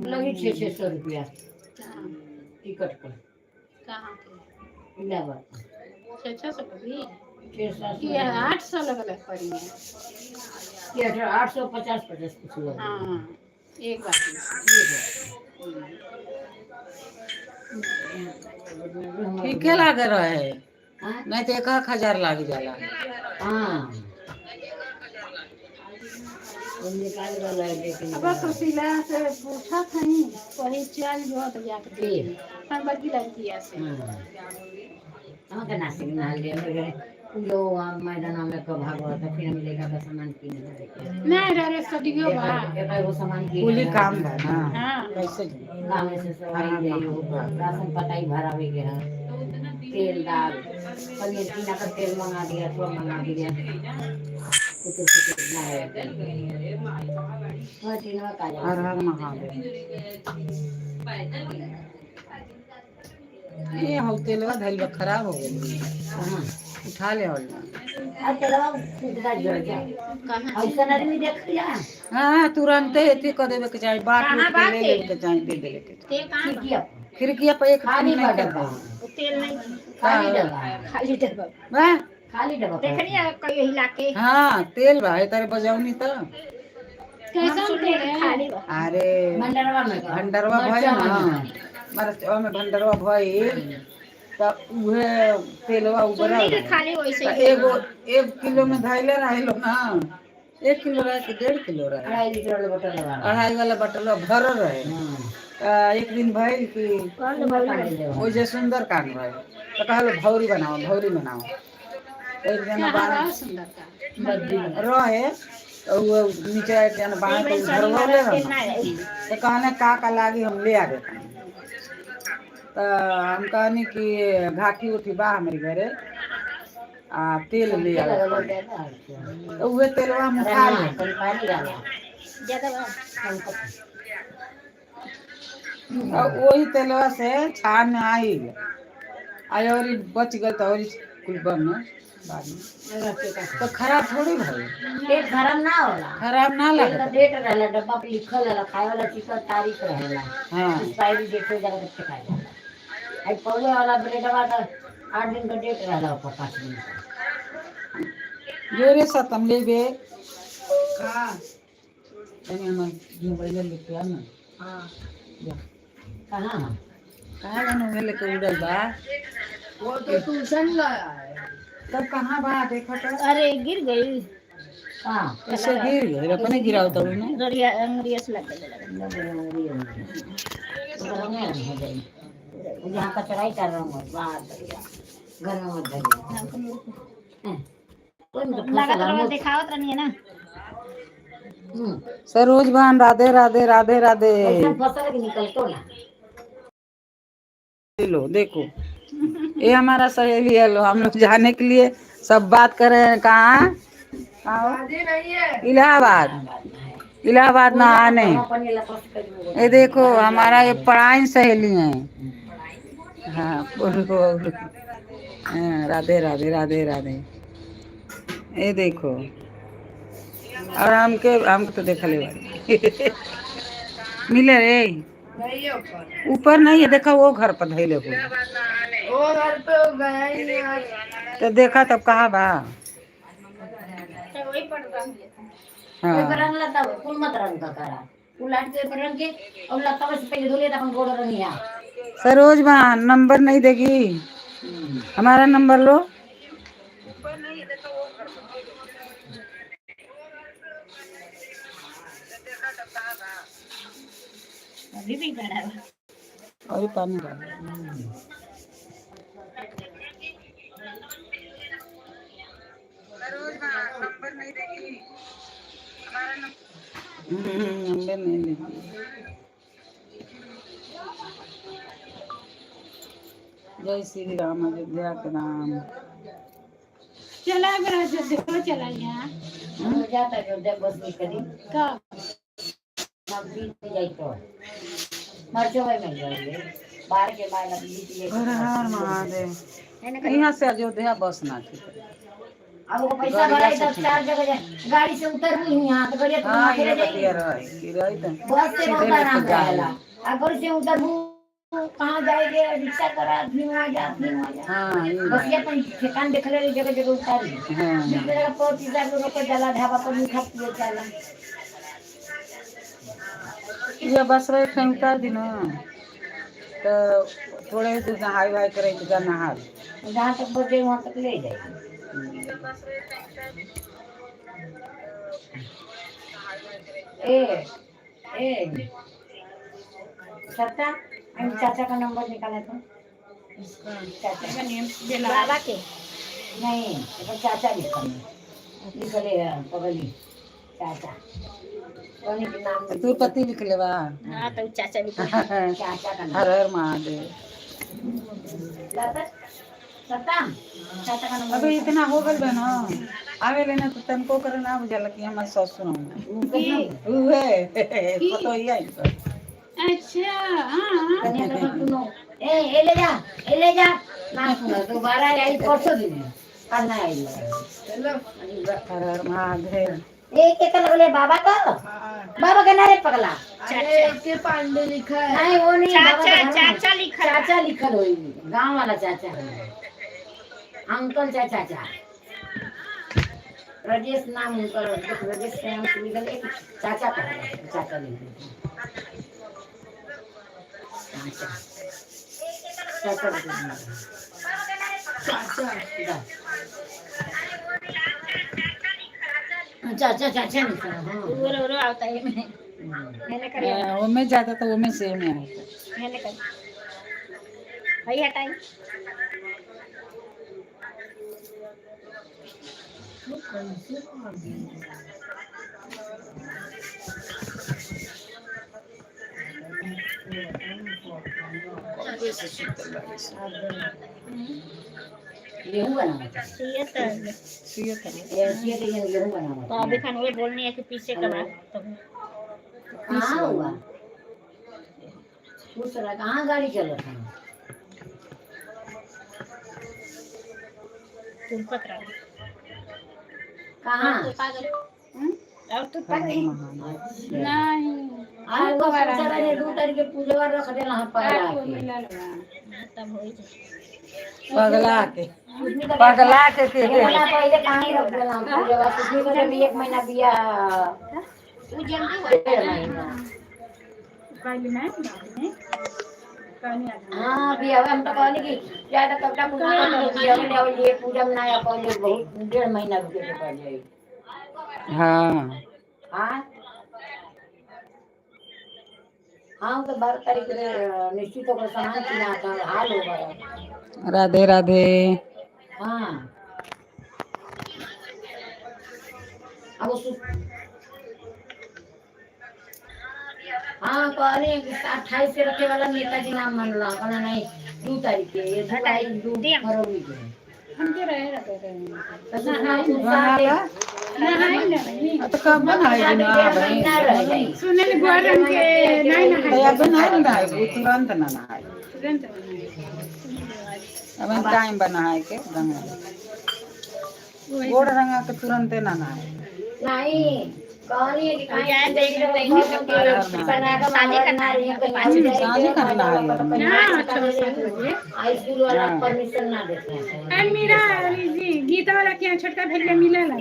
लगी 600-600 रुपया टिकट का। कहाँ के? इलाहाबाद। 600 कभी 600-700। कि 800 लगल है पड़ी है। 850 50 कुछ लगे। हाँ, एक बार। ठीके लागे रहे। हाँ? नहीं तो 1,000 लाग जाला। हाँ, वो निकाल वाला है लेकिन। अब सुशीला से पूछा था नहीं, वही चल जो तो जाके ठीक। हम बड़की लड़की से। हाँ, हम तो नासिक नहा लिया मेरे जो वहाँ मैदान में कब भागवा था, फिर हम लेकर का सामान किने लगे। नहीं रे सदियो बा। एक एगो सामान किने कुली लगे। काम बा ना। हाँ। कैसे जाई? गाँव से सवाई जाइयो, राशन पताई भरावे के है, तेल दाल पनीर किना का तेल मंगा दिया, थोड़ा मंगा दिया, कुछ कुछ ना है। हाँ, तीनों का जा। हर हर महादेव। ये हौ तेलवा धइल बा, खराब हो गेल। हाँ। उठा ले हल। अब तेलवा खुदरा जड़ जा। कहाँ? ऐसा आदमी देख लिया। हाँ, तुरंते एथी कर देवे के चाही, बाट कहाँ उठ के ले बाटे? लेवे के चाही, दे देवे के चाही। तेल कहाँ बा? खिड़की खिड़किया पर एक खाली नहीं बा कर डब्बा। वो तेल नहीं। खाली डब्बा है। खाली डब्बा। वाह। खाली डब्बा। देखनी है कहियो हिला के। हाँ, तेल बा है तारे बजावनी तो। कैसन सुनने तेल है? खाली बा। अरे भंडारवा में का। भंडरवा भइल मरचा ना में। मरचवा में भंडरवा भइल त उहे तेलवा उबरल सुनने के रहे। खाली वैसे त ही। एगो 1 किलो में धैले रहिलो ना, 1 किलो रहे कि 1.5 किलो रहे। 2.5 लीटर वाला बोतल लगा। अढ़ाई वाला बटलवा भरल रहे। हाँ। एक दिन भइल कि वो जे सुंदर कांड भइल तो कहल भौरी बनाओ भौरी बनाओ। एक जना बाण सुंदर का रहे तो वो नीचे एक जना बाण के धरवले रहे तो कहने का का लागी हम ले आ देते। तो हम कहनी कि घाटी उठी बा हमारे घरे आ तेल ले आ। तो उहे तेलवा हम उठा ले और वही तेलवा से छान में आई आई और बच गल तो और कुल बन बाद में तो खराब थोड़ी भाई। पेट गरम ना होला। खराब ना तेल का लगता। डेट रहला, डब्बा पे लिखल रहला, खाए वाला चीज का तारीख रहेला। हाँ एक्सपायरी डेट हो जाला तब खाए जाला। आई पौले वाला ब्रेडवा का 8 दिन का डेट रहला ऊपर, 5 दिन का। जोरे सतम लेबे तनी हमर मोबाइल लेके आ ना। जा। कहाँ है? कहाँ जानो उहे लेके उड़ल बा। वो तो ट्यूशन गया है। तब कहाँ बा देखो तो। अरे गिर गई। कहाँ? ऐसे गिर गई अपने गिराओ तब ने। ररिया अंगुरिया से लग गई। यहाँ कचरा ही कर रहा हूँ बाहर घर में मत धरिए। कोई मत लागत रहा दिखावत रहनी है ना। सरोज बहन राधे राधे राधे राधे। ऐसा फसल के निकलतो ना। लो देखो ये हमारा सहेली है। लो हम लोग जाने के लिए सब बात कर रहे हैं। कहाँ? इलाहाबाद। इलाहाबाद ना आने। ये देखो हमारा ये पढ़ाई सहेली है। हाँ बोलो बोलो। हाँ, राधे राधे राधे राधे। ये देखो और हमके हमको तो देख ले मिले रे। नहीं ऊपर। ऊपर नहीं है देखा वो घर पर धैले हो। वो घर पे हो गया ही नहीं आज। तो देखा तब कहा बा। तो वही पड़ रहा है। हाँ रंग लता कुल मत रंग का करा कुल लाट के ऊपर रंग के और लता से पहले धोले अपन गोड़ रंगिया। सरोज बहन नंबर नहीं देगी। हमारा नंबर लो। अभी भी बड़ा है। और पानी डालो। नंबर नहीं देगी। जय श्री राम अयोध्या के राम। चला गया जब देखो चला यहाँ। जाता है जब बस निकली। कब? हम बीत जाई तो मरचो भाई मिल जाएंगे बाहर के बाद अब बीत जाई। हर हर महादेव। यहाँ से अयोध्या बस ना थी। अब वो पैसा भराई तब चार जगह जाए। गाड़ी से उतर हुई यहाँ तो गाड़ी हाँ अकेले ये जाएगी। बतिया रही कि रही तो बस से सीधे बहुत लेके आराम जाए। रहेला। अगर से उतर कहाँ जाएंगे रिक्शा करा फिर वहाँ जा फिर वहाँ जा। हाँ ये बस ये अपन ठेकान देख ले जगह जगह उतारी। हाँ मेरा 25,000 रुपये जाला ढाबा पर मीठा पिए जाला। ये बस रहे कहीं उतार दी ना तो थोड़े ही दूर नहाई वहाई करे तो जा नहा ले। जहाँ तक बचे वहाँ तक ले जाएगी। ए ए सत्ता हम चाचा का नंबर निकाला तो चाचा बाबा के नहीं तो चाचा लिखल निकले पगली चाचा सोनी के नाम तू पति लिख ले बा। हाँ तो चाचा भी चाचा का नाम। हर हर महादेव। सत्ता सत्ता चाचा का नंबर। अबे इतना हो गल बा ना आवे लेना तो तनको करे ना बुझाला कि हमार ससुर हूं उहे पतो ही आई तो। अच्छा हाँ। कन्या का सुनो ए ए ले जा ए ले जा ना सुनो दोबारा आई परसों दिन कल ना आई। चलो। हर हर महादेव। एक एक लगले बाबा का बाबा का नारे पगला। अरे के पांडे लिखा है। नहीं वो नहीं बाबा चाचा का नाम। चाचा लिखा है। चाचा लिखल होई गांव वाला चाचा अंकल चाचा चाचा राजेश नाम उनका राजेश के नाम से लिखल एक चाचा का चाचा लिखल चाचा चाचा लिखल। चाचा चाचा चाचा लिखल हाँ। उरो उरो आता है। मैंने करिए। हाँ, ओमे जाता तो ओमे से में होता। मैंने कर हई हटाई। गेहूं बनावत है। सीए तो ये ये तो ये गेहूं बनावत तो अभी खान वही बोलनी है कि पीछे करा तो कहाँ हुआ पूछ रहा कहाँ गाड़ी चलत है। तुम पकड़ा कहाँ तू पागल और तू पागल। नहीं। आ हुआ पूछ रहा है दू तारीख के पूजवा रख देला हम पगला आपको के। मिलल बा। हाँ, तब हो ही जाए। पगला के सुजनी का पगला के बोला पहले कहाँ ही रख देला हम पूजवा सुजनी का भी एक महीना बिया वो जल्दी हो डेढ़ महीना। पहले नहीं, बाद में कहनी आदमी। हाँ बिया हम तो कहनी कि ज्यादा कपड़ा पूजा बिया ले आवल लिए पूजा में ना पहले बहुत डेढ़ महीना रुके के पड़ जाई। हाँ हाँ हाँ तो 12 तारीख के निश्चित होकर सामान किना था हाल हो गया। राधे राधे। हाँ अब उस हाँ कहले 28 से रखे वाला नेताजी नाम मानला कहला नहीं 2 तारीख के ये दो आई 2 फरवरी के। हमके रहे रखे रहे। तो सुना बनाला नहाई नहीं। तो कब बनाएगी ना डेढ़ महीना रह जाई। सुनल गोर रंग के नहीं नहाई। अब नहीं नहाएगी तुरंत ना नहाए। तुरंत नहाई। अब टाइम बनाए के रंगा गोड़ रंगा के तुरंत ना नहाए। नहीं कहनी है कि यार देख रहे हैं शादी करना है, शादी करना है। ना 6-7 बजे। स्कूल वाला परमिशन ना देते हैं। अरे मीरा जी गीता वाला के यहाँ छोटका भैया मिलल है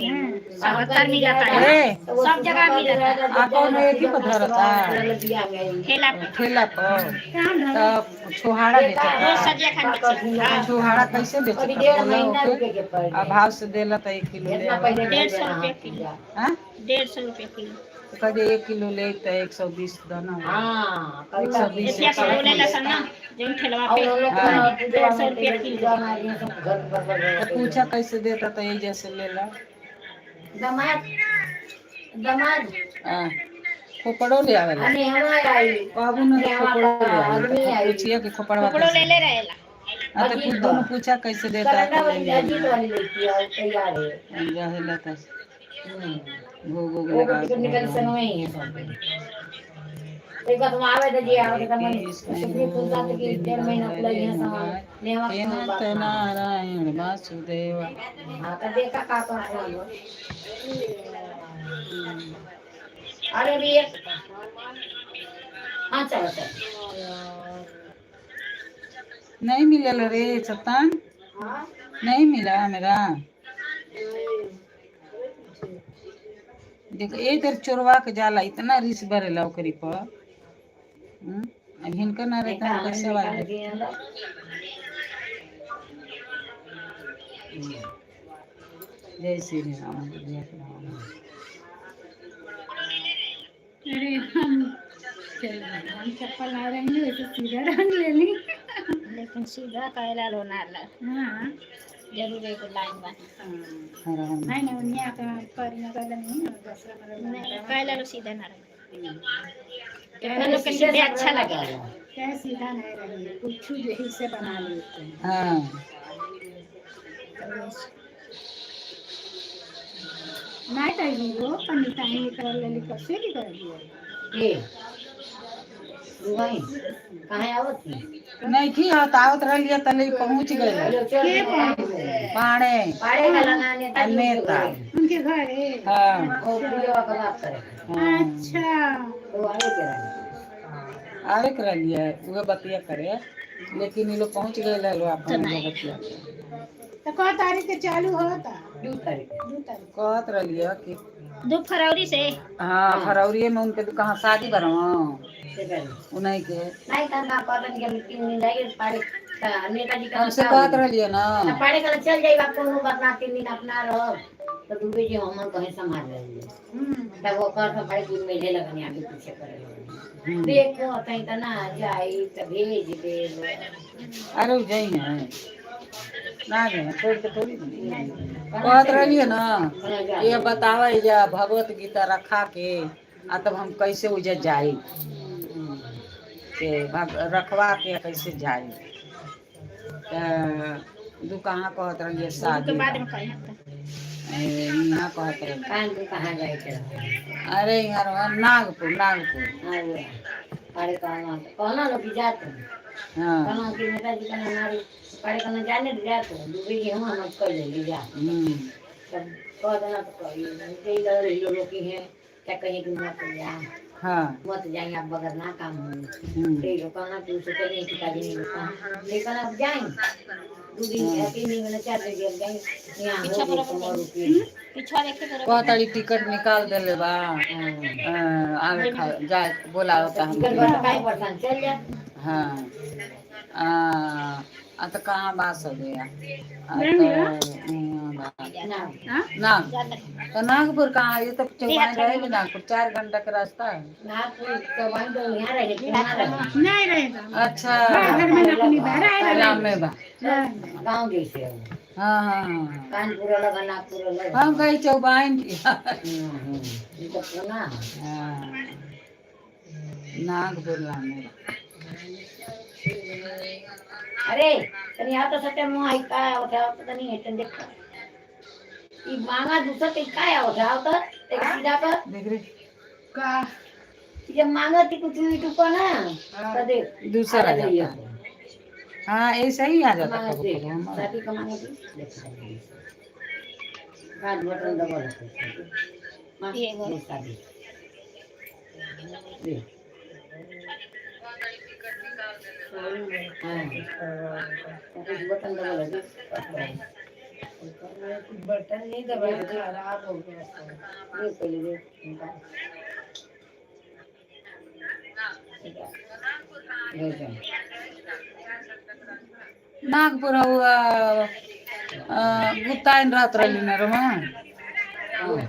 सब मिलता है। ए सब जगह मिलता है। आ कौन एथी पर धरता ठेला पे। ठेला पर कहाँ धरता? तब छोहाड़ा रोज बेचता। सजिया खान बेचे। हाँ, छोहाड़ा कैसे अभी बेचता डेढ़ बोला महीना ओके रुके के पड़ जाई। अभाव से देला तो 1 किलो ले इतना पहले 150 रुपये किलो। हाँ 150 रुपये किलो। तो कह दे 1 किलो ले तो 120 दाना। हाँ एक सौ बीस। एतिया के बोले ला सन ना जोन ठेलवा और पे हम लोग हाँ। पूजा 150 रुपये किलो। पूजा में ये सब घर पर तो पूछा कैसे देता तो यही जैसे ले ला। दमाद दमाद हाँ, खोपड़ो ले आवेला। अरे हमारा आई बाबू ने तो खोपड़ो ले आदमी आवेला। आई। पूछिए कि खोपड़वा टुकड़ो ले कैसे ले रहेला। हाँ तो कुछ दोनों पूछा कैसे देता है करंडा तो ले वाली लिया। अजीत वाली लड़की है वो तैयार है। रहेला तो भोग वोग वो लगा टिकट निकल संग में ही है सब। एक बात हम आवे तो जी आवे तो मन सुप्री पूजा तो कि डेढ़ महीना खुला ही है सामान नेवा हे के बात अनंत ना। नारायण वासुदेव। हाँ तो देखा का कर रहा हो। अरे अभी एक हाँ चलो चलो। नहीं मिलल रे सतान नहीं मिला मेरा। देखो ए इधर चोरवा के जाला इतना रिस भरेला ओकरी पर। अब हिनकर ना रहता हम कैसे वाले। जय श्री राम जय श्री राम। अरे हम चल गए। हम चप्पल आ रहे हैं वैसे सीधा रंग ले ली। लेकिन सीधा कहला लो ना ला। हाँ जरूर एक लाइन बा। हाँ। हर हर नहीं नहीं उन्हें आता पर ना कर नहीं ना दूसरा कलर नहीं कहला लो सीधा ना रहे। कहला लो के सीधे अच्छा लगेला। क्या सीधा नहीं रही है कुछ यही से बना लेते हैं। हाँ नहीं तो वो पंडित आई कर ले ली कैसे भी कर दिया। ये दुबई कहाँ आवत थी? नहीं की हो आवत रहलिए तले पहुंच गए। चलो चल पाणे पाड़े का लगा नेता जी नेता। उनके घर है। हाँ वो पूजा का बात करे हाँ अच्छा वो आवे के रहे। आवे के रहलिए उहे बतिया करे लेकिन ये लोग पहुंच गए लो अपन बतिया तो कौ तारीख के चालू होता? 2 तारीख। 2 तारीख। कहत रहलिए कि 2 फरवरी से। हाँ फरवरी में उनके कहाँ शादी बनवा से पहले। उन्हीं के नहीं तो ना कहतन कि अभी 3 दिन जाइए पाड़े का नेताजी का हमसे कहत रहलिए ना। पाड़े का चल जाइए आप कोनो बात ना 3 दिन अपना रहो तो दुबे जी हमन कहीं संभाल लेंगे। तब वो कर भाई कुल मेले लगनी आगे पीछे करे लगनी। देखो तई त ना जाई त भेज दे। अरे उ जाई है ना जाए छोड़ के थोड़ी कहत रही ना ये बतावा जा भगवत गीता रखा के आ तब हम कैसे उजर जाई के रखवा के कैसे जाई। त दू कहाँ कहत रही तो शादी बाद में कही यहाँ कहत रही। कान तू कहाँ जाए के रहो? अरे यहाँ रहो, नागपुर नागपुर। हाँ, वो। अरे कहना कहना लोग कि जात हो। हाँ कहना कि नेताजी कहना हमारी अरे कहना जाने दे जात हो। डूबी गेहूँ हम कर लेंगे जा। तब कह देना तो कही नहीं इधर ही लोग की है क्या कहीं कि मत जा। हाँ मत जाए आप बगैर ना काम हो। तो ये कहना कि उसे चलिए पिताजी ने कहा लेकिन आप जाएं 2 दिन 3 दिन में 4 दिन अब जाएं यहाँ हो गई 100 रुपये। पीछा देखे करो। कहताड़ी टिकट निकाल देले बा। हाँ। आवे खा जाए बोलावता टिकट हमके। बड़ा काहे परेशान चल जा। हाँ आ आ तो कहाँ बा सब या आ तो यहाँ बा। ना हाँ? नाग तो नागपुर कहाँ है? ये तो चौबान रहे नागपुर 4 घंटा का रास्ता है। नागपुर तो वहीं तो यहाँ रहे कि ना रहे। नहीं रहेगा। अच्छा घर में अपनी बा रहे। राम में बा। गाँव जैसे हो। हाँ हाँ हाँ कानपुर अलग है नागपुर अलग है। हम कहीं चौबाइन की। ये तो पुना है। हाँ नागपुर लाने बा। अरे तनी आ तो सटे मुँह आई का आवत है आवत तनी हेटन देख। ई मांगा दूसरा ते का आवत है आवत ते सीधा कर। देख रे का जब मांगा ती कुछ यूट्यूब पर ना तो देख दूसरा आ आ जाता जाइए। है। हाँ ऐसा ही आ जाता मांगा कभी देख कभी हमारा। शादी का मांगा ती देख काट बटन दबा रखो। ये वो। ये शादी देख। हाँ तो कुछ बटन दबा लगे। कुछ बटन नहीं दबाया खराब हो गया सब। देख पहले देख निकाल। ले जाओ। नागपुर हुआ गुप्ताइन रात रही ना रमा। हाँ।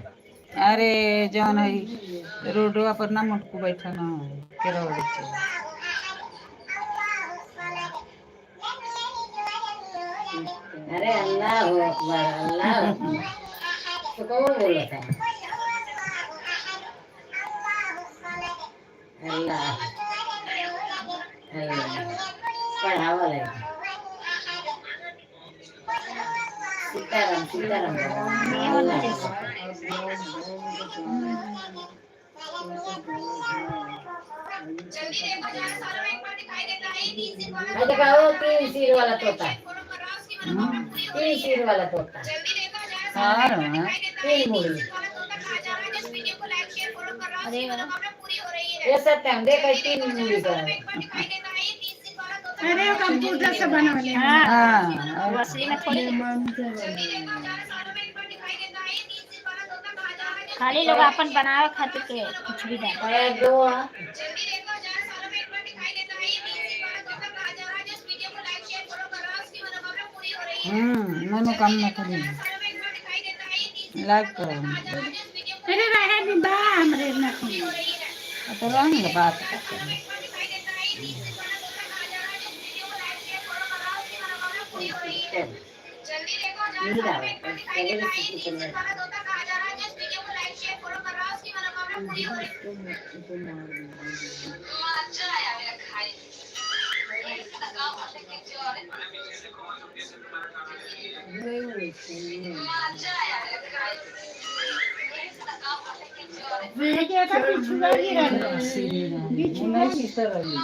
अरे जौन है रोडवा पर ना मोटकू बैठा ना के रोड पे। अरे अल्लाह हो अकबर अल्लाह अकबर। तो कौन बोला था अल्लाह अल्लाह पढ़ावल है सीताराम सीताराम अल्लाह। अरे देखा वो तीन सिर वाला तोता 3 सिर वाला तोता हाँ रमा। तीन मुड़ी अरे वाला ये सत्यम देख तीन मुड़ी का अरे वो कंप्यूटर से बनवले हैं। हाँ वो असली में थोड़ी मन से बना। खाली लोग अपन बनावे खातिर के कुछ भी डाल। अरे दो हाँ। मनोकामना करी लाइक करो। अरे रहे नहीं बा हमरे नखुन। तो रहेंगे बात करते हैं। नहीं डाला पहले भी सीखी चल देखिए तो बिछुआ गिरल है। बिछुआ नहीं सुते रही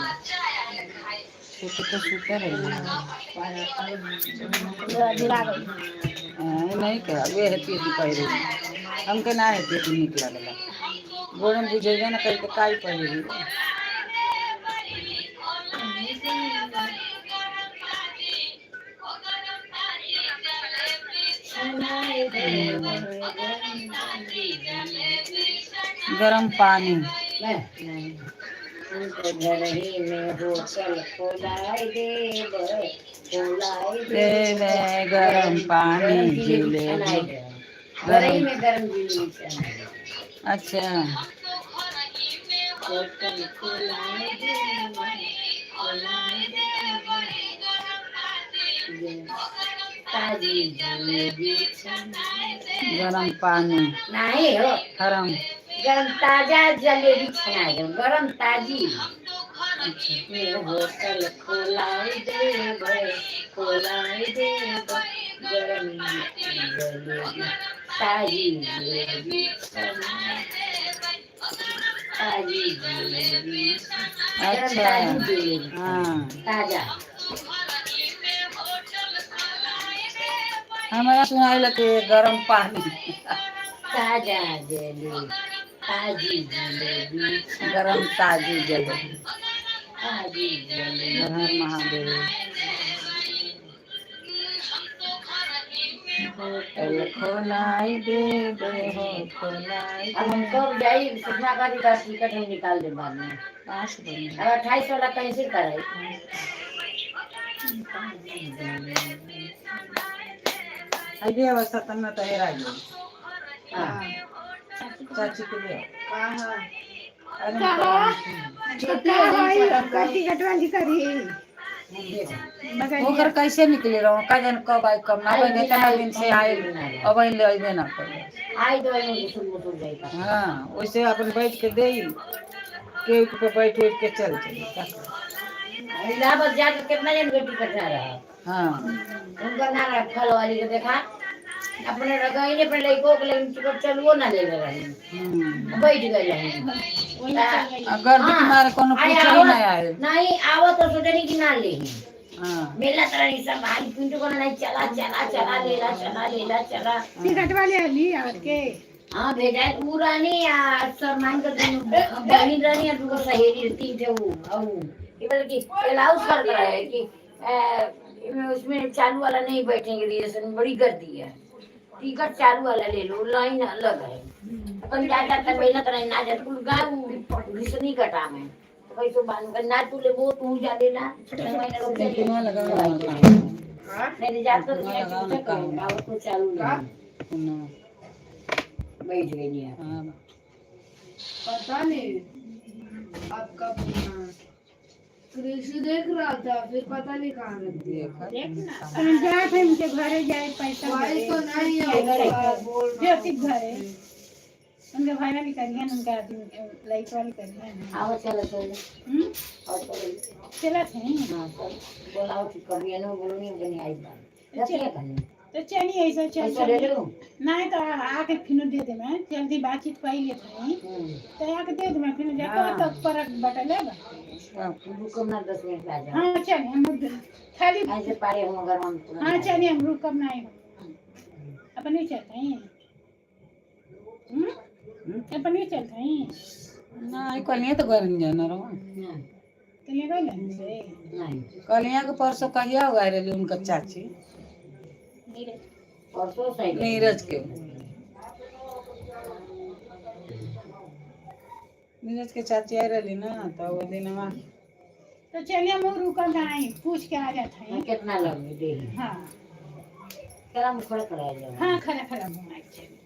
छोटे तो सुते रही। जुड़ा गई। हाँ, नहीं क्या वे हेती हेती पहिरे हमके ना हेती हेती निक लगला गोड़ में बुझेगा ना कहीं तो काई पहिरी। गरम पानी मैं नहीं हमको घर ही में होटल खोलाई देव खोलाई देवे गरम पानी गरम जिलेबी जिलेबी छनाई देव। घर ही में गरम जिलेबी छनाई देव। अच्छा। होटल खोलाए देबै, खोलाए देबै, ताजी जलेबी छनाए देबै। गरम पानी। नहीं हो। हरम। गरम ताजा जलेबी छनाए देबै, गरम ताजी। ये होटल खोलाए देबै, खोलाए देबै, गरम जलेबी, ताजी जलेबी छनाए, ताजी जलेबी, गरम अच्छा। ताजी जलेबी। हाँ। ताजा। हमारा सुनाई के गरम पानी। ताजा जलेबी, ताजी जलेबी। गरम ताजी जलेबी। ताजी जलेबी। हर हर महादेव। होटल खोलाई देबै हो, खोलाई। अब हम कब जाई सूचना करी का टिकट हम निकाल दे बाद में। पास बने। अब 28 वाला कैंसिल कराई। अरे अवस्था तन्ना तो हेरा गई। हाँ। चाची के लिए। कहाँ? अरे। का होई, का टिकट वाली करी? ओकर कैसे निकले रहो, का जाने कब आई कब ना आई। आई। इतना दिन से आए, अब ले अइबे ना करे। आई तो मुसुर मुसुर जाई का। हाँ, वैसे अपन बैठ के दे के पे बैठ उठ के चल चली का। इलाहाबाद जाके कितना जन के टिकट ना रहा। हाँ। उनका ना रहा। फल वाली के देखा अपने रगई पर लइको के लेकिन टिकट चलुओ ना ले रही। बैठ गए रही। अगर मारे कोनो पूछे ही नहीं आए। नहीं आवत तो सोचनी कि ना ले। हाँ। मेला तरह नहीं सब भाई पिंटू को नहीं, चला चला चला लेला, चला लेला चला। टिकट वाली अली और के? हाँ, भेजा उ रानी आ सरमान के दोनों बहन रानी और दूगो सहेली, तीन थे उ। और ये बोले कि अलाउंस कर रहा है कि उसमें चालू वाला नहीं बैठेंगे, रिजर्वेशन बड़ी गर्दी है, टिकट चालू वाला ले लो, लाइन अलग है। अपन जा जाता मेला तरह ना जाता कुल गाय घिसनी कटा में तो कैसो बांध कर ना तू ले वो तू जा लेना कुआं लगाओ ना। नहीं तो जाता तो करूँगा तो चालू नहीं। ना। बैठ गई नहीं। हाँ। पता नहीं आपका कृषि देख रहा था, फिर पता नहीं कहाँ रख दिया। देखा। हम जाए थे उनके घरे, जाए पैसा भाई तो नहीं है उसका, बोल रहा। ज्योति के घरे, उनके भाई वाली करियन, उनका आदमी लाइट वाली करियन। आओ चलो चलो। हम्म। आओ चलो। चला थे। हाँ चल, बोलाओ कि कभी ना बोलो नहीं बनी आई बात रखिए कहीं। तो चलिए ऐसा चल। पैसा ले लो। नहीं तो आके फिर दे दे, मैं जल्दी बातचीत कर लेते हैं। तो आके दे दे, मैं फिर जाके तो परक बटले बा। रुको ना, 10 मिनट में आ जाओ। हाँ चल, हम खाली ऐसे पारे हम अगर हम तुरंत हाँ। आ जाए। चलिए, हम रुकब नहीं, अपने चलते हैं। अपने चलते हैं। ना, कलिया तो घर नहीं जाना रहो। हाँ, चलिए गए से। नहीं। कलिया के परसों कहिया हुआ रही उनका चाची? परसों सही। नीरज के चाची आई रही ना तो वो दिन वहाँ। तो चलिए, हम रुकब नहीं, पूछ के आ जाते हाँ, हैं। कितना लगे दे। हाँ। चला हम खड़ा कराया जाओ। हाँ, खड़ा खड़ा घुमाए चलिए।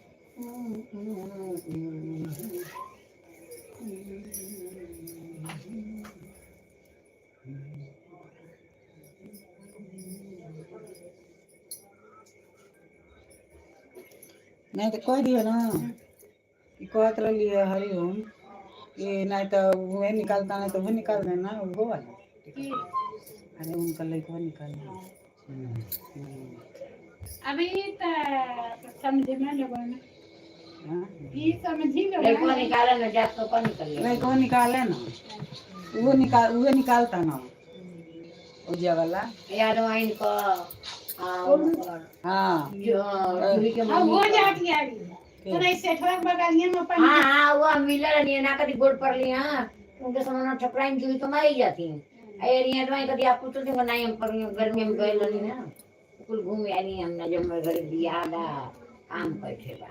नहीं तो कह दियो ना कि कहत रही है हरिओम कि नहीं तो वो निकालता, नहीं तो वो निकाल देना वो वाला। अरे उनका लड़का निकाल। अभी तो समझे में लोगों ने। हाँ। ये समझी लोग। लड़को निकाला ना जात तो कौन निकल ले। लड़को निकाले ना, वो निकाल, वो निकालता ना उजिया वाला। यार वाइन को हाँ। जो जूही के हाँ, वो मम्मी का। जाती आ रही तो नहीं सेठवा के बगलिया में अपन। हाँ हाँ, वो मिला नहीं ना कभी गोड़ पर लिया उनके सामान ठपराइन जूही तो मारी जाती। अरे यार वाइन कभी आप पूछो तो नहीं, हम पर गर्मी में गए नहीं ना, कुल घूम आई हम ना जब मेरे घर बियाह बा काम बैठे बा।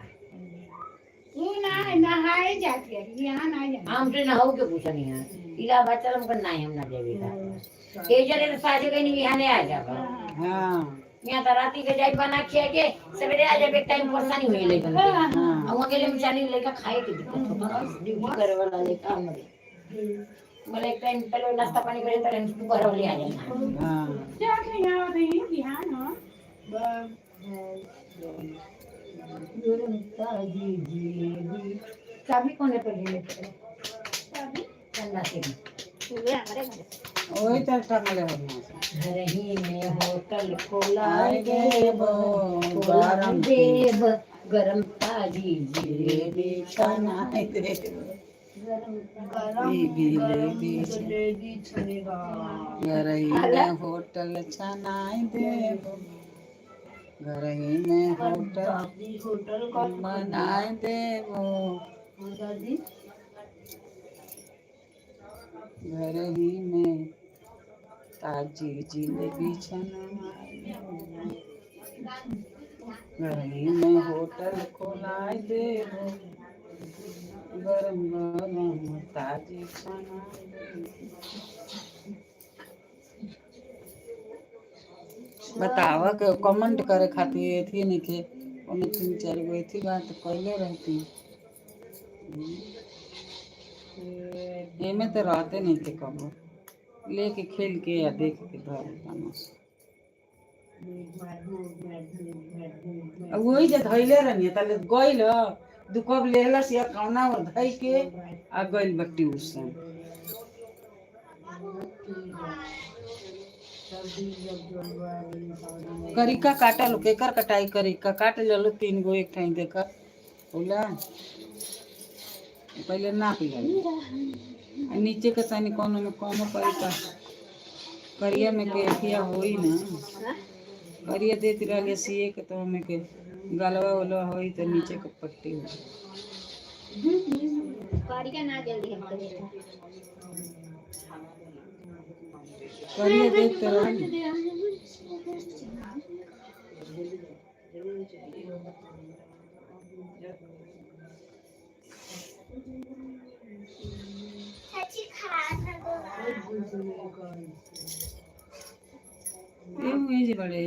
वो ना नहाए जाती है, यहाँ ना जाए। हम तो नहाऊ के पूछनी है इलाहाबाद चल, हमको नहीं, हम ना देवी का के जरे साझे कहीं बिहाने आ जाबा। हाँ। यहाँ तो राती के जाई बना खिया के सवेरे आ जाबे, टाइम परेशानी हुई लेकिन। हाँ। हम अकेले में चाली लड़का खाए के दिक्कत होता, ड्यूटी करे वाला लड़का हमारे। बोले एक टाइम पहले नाश्ता पानी करे तो घर वाले आ जाना। हाँ। चल तो यहाँ रही बिहान हो। जी जी जी, चाबी कोने पर ले चंदा से। उहे हमारे घर। वही तो टंगले हो घर ही में होटल खोला आए देबो, खोला गरम देव गरम ताजी जिलेबी छनाई देबो। गरम गरम गरम जिलेबी जलेबी छनेगा। घरही में होटल छनाई देबो, घरही में होटल दादी होटल का बनाई देबो। हाँ, दादी। घरही में ताजी जिलेबी छनाई देबो, घरही में होटल खोलाई देबो, गरम गरम ताजी छनाई देबो। बतावा के कमेंट करे खातिर एथी नइखे, ओमे तीन चार गो एथी बात कइले रहती। एमे तो रहते नहीं थे कबो, लेके खेल के या देख के धर तमाशा। आ वही जे धइले रहनी तले गइल दू कब लेहलस या कौना और धइ के आ गइल बा ट्यूशन। करिका काटल केकर कटाई करिका काट लेलो तीन गो एक ठाई देखा होला, पहले नाप ले आ नीचे के तनी कोनो में कोनो करिका करिया में के अथिया होई ना, करिया देती रहले सीए के तो हमें के गलवा उलवा होई तो नीचे के पट्टी हो। करिका ना जल्दी हमके देता। करिया देते रहली। ए हुए जे बड़े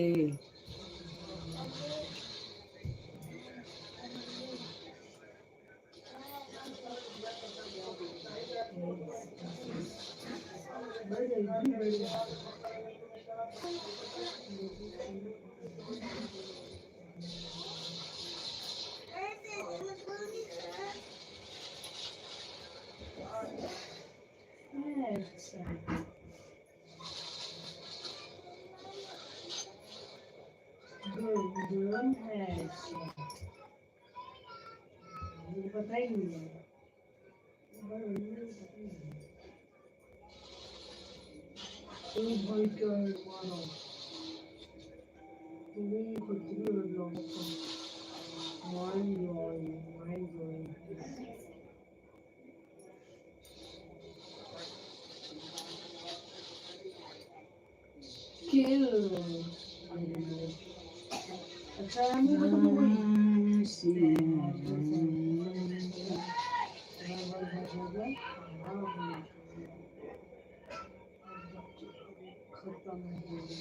गरम है ऐसा। मुझे पता ही नहीं है। Mind blowing. Kill. अच्छा मुंह खत्म हो गई। खत्म हो गई।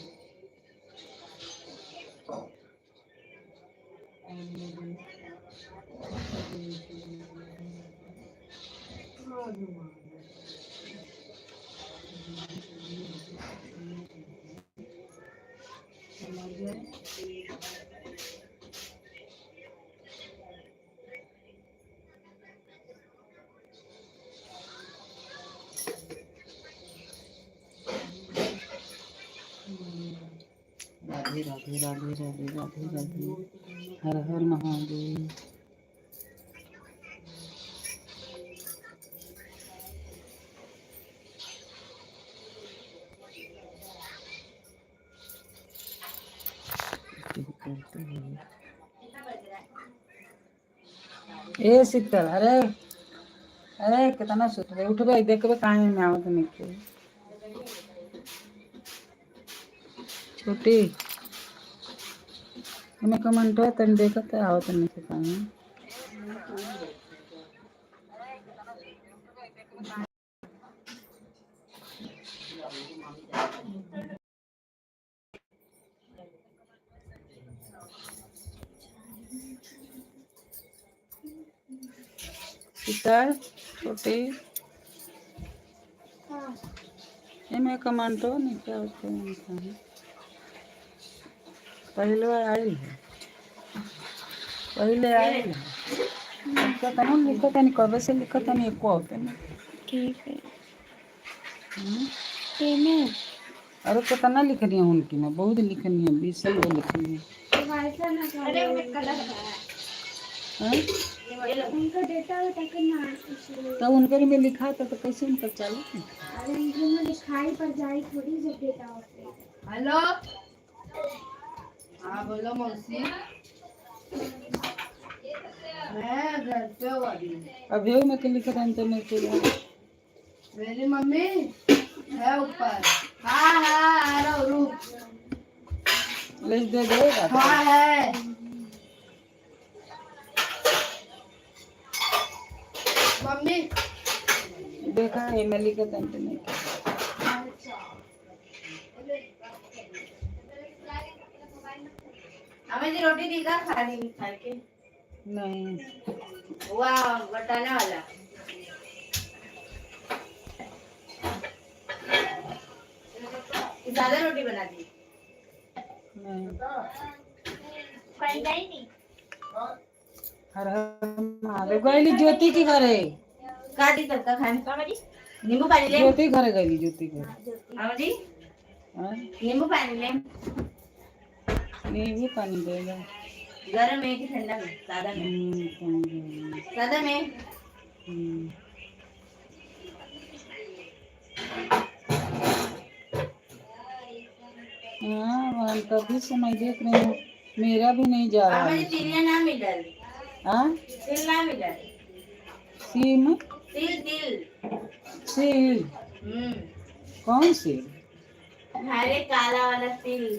राधे राधे राधे राधे राधे राधे, हर हर महादेव। करते हैं। ए शीतल, अरे अरे कितना सुतबे, उठबे देखबे काहे में आवत नइखे। छोटी एमे कमेंट तनी देखत आवत नइखे काहे। पिता छोटी एमे कमांडो नहीं क्या होते हैं। पहले आयल है, पहले आयल है। लिखत नहीं, लिखत नहीं, कबे से लिखत नहीं, एको होते ना। ठीक है। पेमेंट अरे कितना लिखनी है उनकी मैं बहुत लिखनी है, 20 गो लिखनी है। वैसा ना करो। अरे उसमें कलर है। हाँ? उनका डेटा वेटा के ना तो उनके में लिखा था तो कैसे उनका चालू है? अरे उनके में लिखाई पर जाई थोड़ी जब डेटा होते। हेलो, हाँ बोलो मौसी, मैं घर पे हूँ अभी। अभी मैं के लिखा था तो मैं के मेरी मम्मी है ऊपर। हाँ हाँ आ रहा हूँ, रुक। ले दे देगा। हाँ है। मम्मी देखा है मैं लिखा था तो नहीं। हमें जी रोटी दी का खानी खा के नहीं वाह बटाना वाला ज्यादा रोटी बना दी। नहीं कहीं गई नहीं। हर हर महादेव। गईली ज्योति के घरे। का दी सबका खाने मामा जी नींबू पानी ले। ज्योति घरे गईली, ज्योति घरे। मामा जी हाँ? नींबू पानी ले। नींबू पानी देगा। गरम है कि ठंडा में? सादा में। पानी देगा। सादा में। हम्म। हाँ हम तभी से मैं देख रही हूँ, मेरा भी नहीं जा रहा मामा जी है। तिल ना मिलल। हाँ तिल ना मिलल। सिम तिल तिल। सील। हम्म। कौन सी? अरे काला वाला तिल।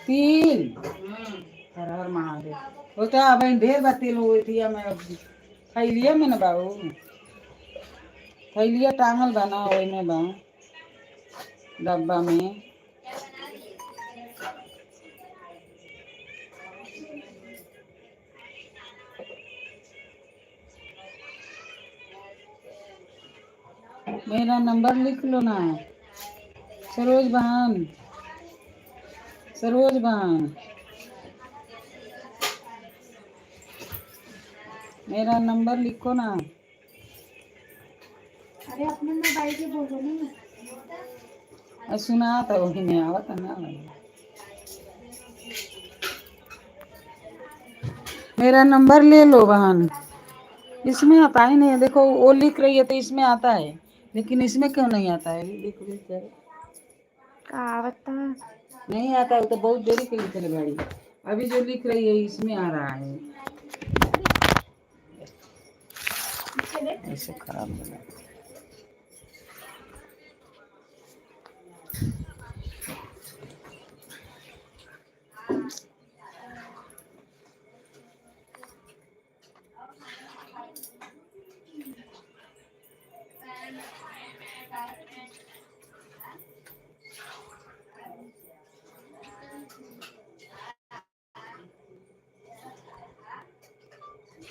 तिल। हम्म। हर हर महादेव। वो तो अब ढेर बा तिल हुई थी मैं थैलिया में ना बाबू, थैलिया टांगल बा ना ओई में बा डब्बा में। मेरा नंबर लिख लो ना सरोज बहन, सरोज बहन मेरा नंबर लिखो ना। अरे अपने मोबाइल से बोलो ना। और सुना था वही में आवत ना। मेरा नंबर ले लो बहन। इसमें आता ही नहीं है, देखो वो लिख रही है तो इसमें आता है, लेकिन इसमें क्यों नहीं आता है? देखो बेचारे। का बता नहीं आता है, वो तो बहुत देरी के लिख रहे भाई। अभी जो लिख रही है इसमें आ रहा है। ऐसे खराब हो गया।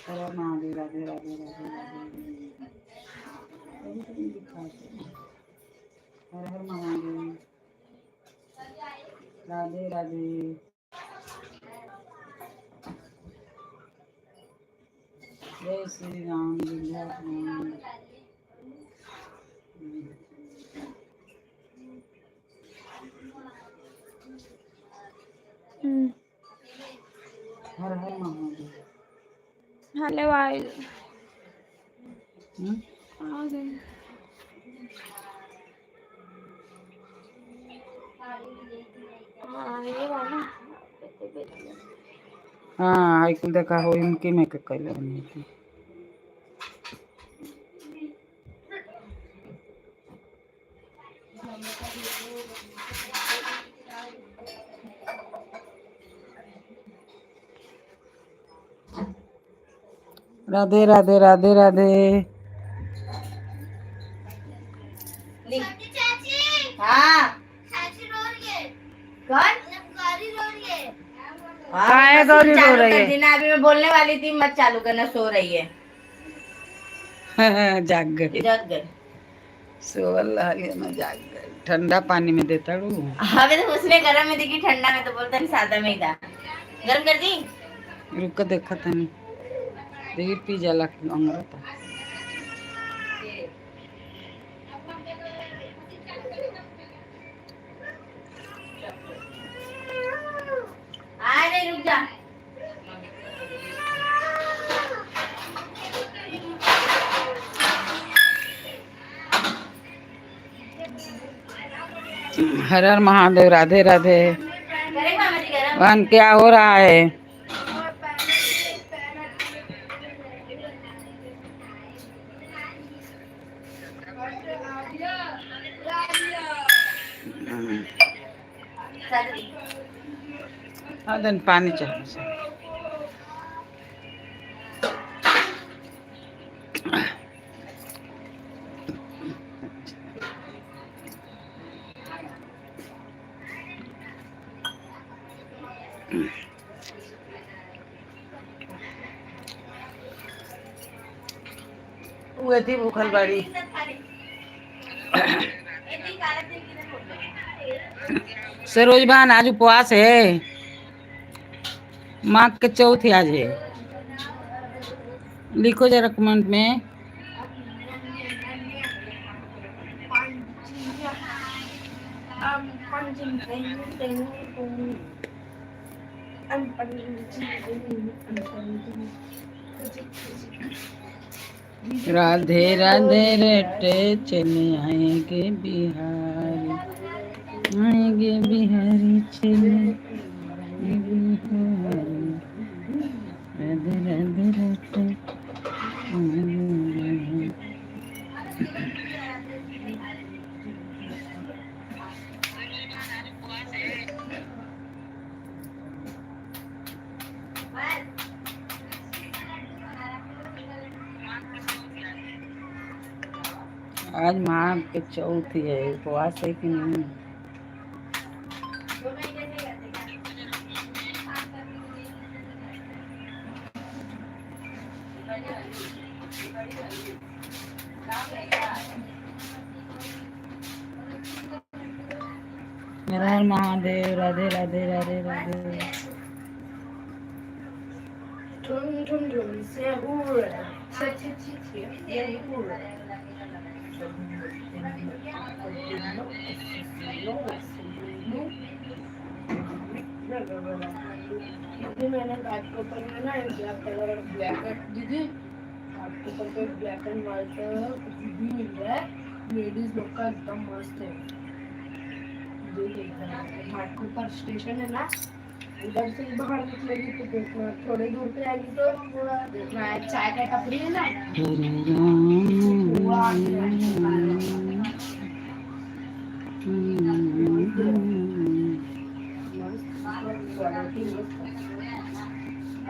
हर हर महादेव, राधे राधे राधे राधे। अभी तो नहीं दिखाते। हर हर महादेव, राधे राधे। जय श्री राम। विद्या। हम्म। हर हर महादेव। हेलो आयल। हम्म? आ गए। हाँ ये वाला। हाँ आई कुल देखा हो इनके में के कैले बनी थी। राधे राधे राधे राधे। हाँ कौन? काहे गौरी रो चालू रही कर है? देना, अभी मैं बोलने वाली थी मत चालू करना, सो रही है। जाग गई। जग गए। सोवल रहली ना, जाग गई। ठंडा पानी में देता रू। हमें तो उसने गरम में देखी, ठंडा में तो बोलता नहीं, सादा में ही था। गरम कर दी। रुक के देखा तनी, देखी पी जाला अंगरता। आ रही, रुक जा। हर हर महादेव, राधे राधे। करेगा मामा जी गरम? वन क्या हो रहा है? सादा दी। हाँ, then पानी चाहिए। उ अथी भूखल बाड़ी। सरोज बहन, आज उपवास है, माघ के चौथ आज है। लिखो जरा कमेंट में। राधे राधे रटे चले आएंगे बिहारी, आएंगे बिहारी, चले बिहारी, राधे राधे रटे आएंगे बिहारी। आज माघ के चौथ है, उपवास है कि नहीं? हर हर महादेव, राधे राधे राधे राधे। ठुम ठुम ठुम से हुर छे छे छे छे ये हुर। दीदी, मैंने घाटकोपर में ना एक ब्लैक कलर और ब्लैक दीदी, घाटकोपर पे ब्लैक एंड व्हाइट भी मिल रहा है, लेडीज लोग का, एकदम मस्त है। घाटकोपर स्टेशन है ना, उधर से बाहर निकलेगी तो देखना, थोड़ी दूर पे आएगी तो पूरा देखना है, चाय का टपरी है ना, पूरा आगे है। मस्त क्वालिटी मस्त है।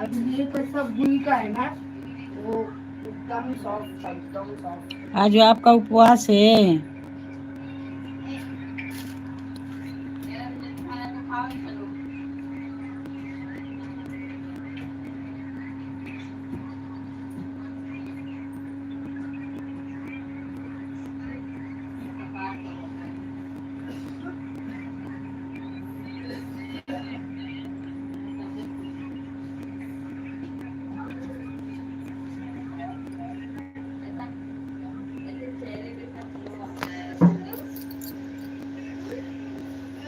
अब ये कैसा वुल का है ना, वो एकदम सॉफ्ट था, एकदम सॉफ्ट। आज आपका उपवास है?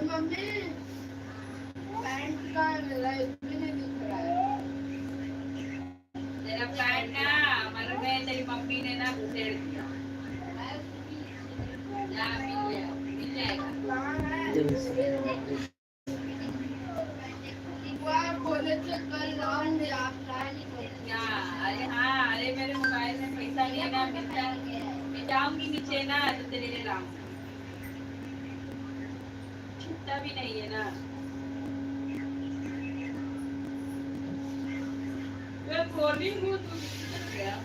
मम्मी, पैंट का मेरा एक भी नहीं दिख रहा है। तेरा पैंट ना मालूम है, तेरी मम्मी ने ना घुसेड़ दिया। जा, मिल जाएगा, मिल जाएगा। कहाँ है? वो आप बोले थे कल लाऊंगी, आप लाए नहीं थे। क्या? अरे हाँ, अरे मेरे मोबाइल में पैसा नहीं है ना। मिलता, मैं जाऊंगी नीचे ना तो तेरे लिए लाऊंगी। छुट्टा भी नहीं है ना। मैं बोली हूँ तू किधर गया?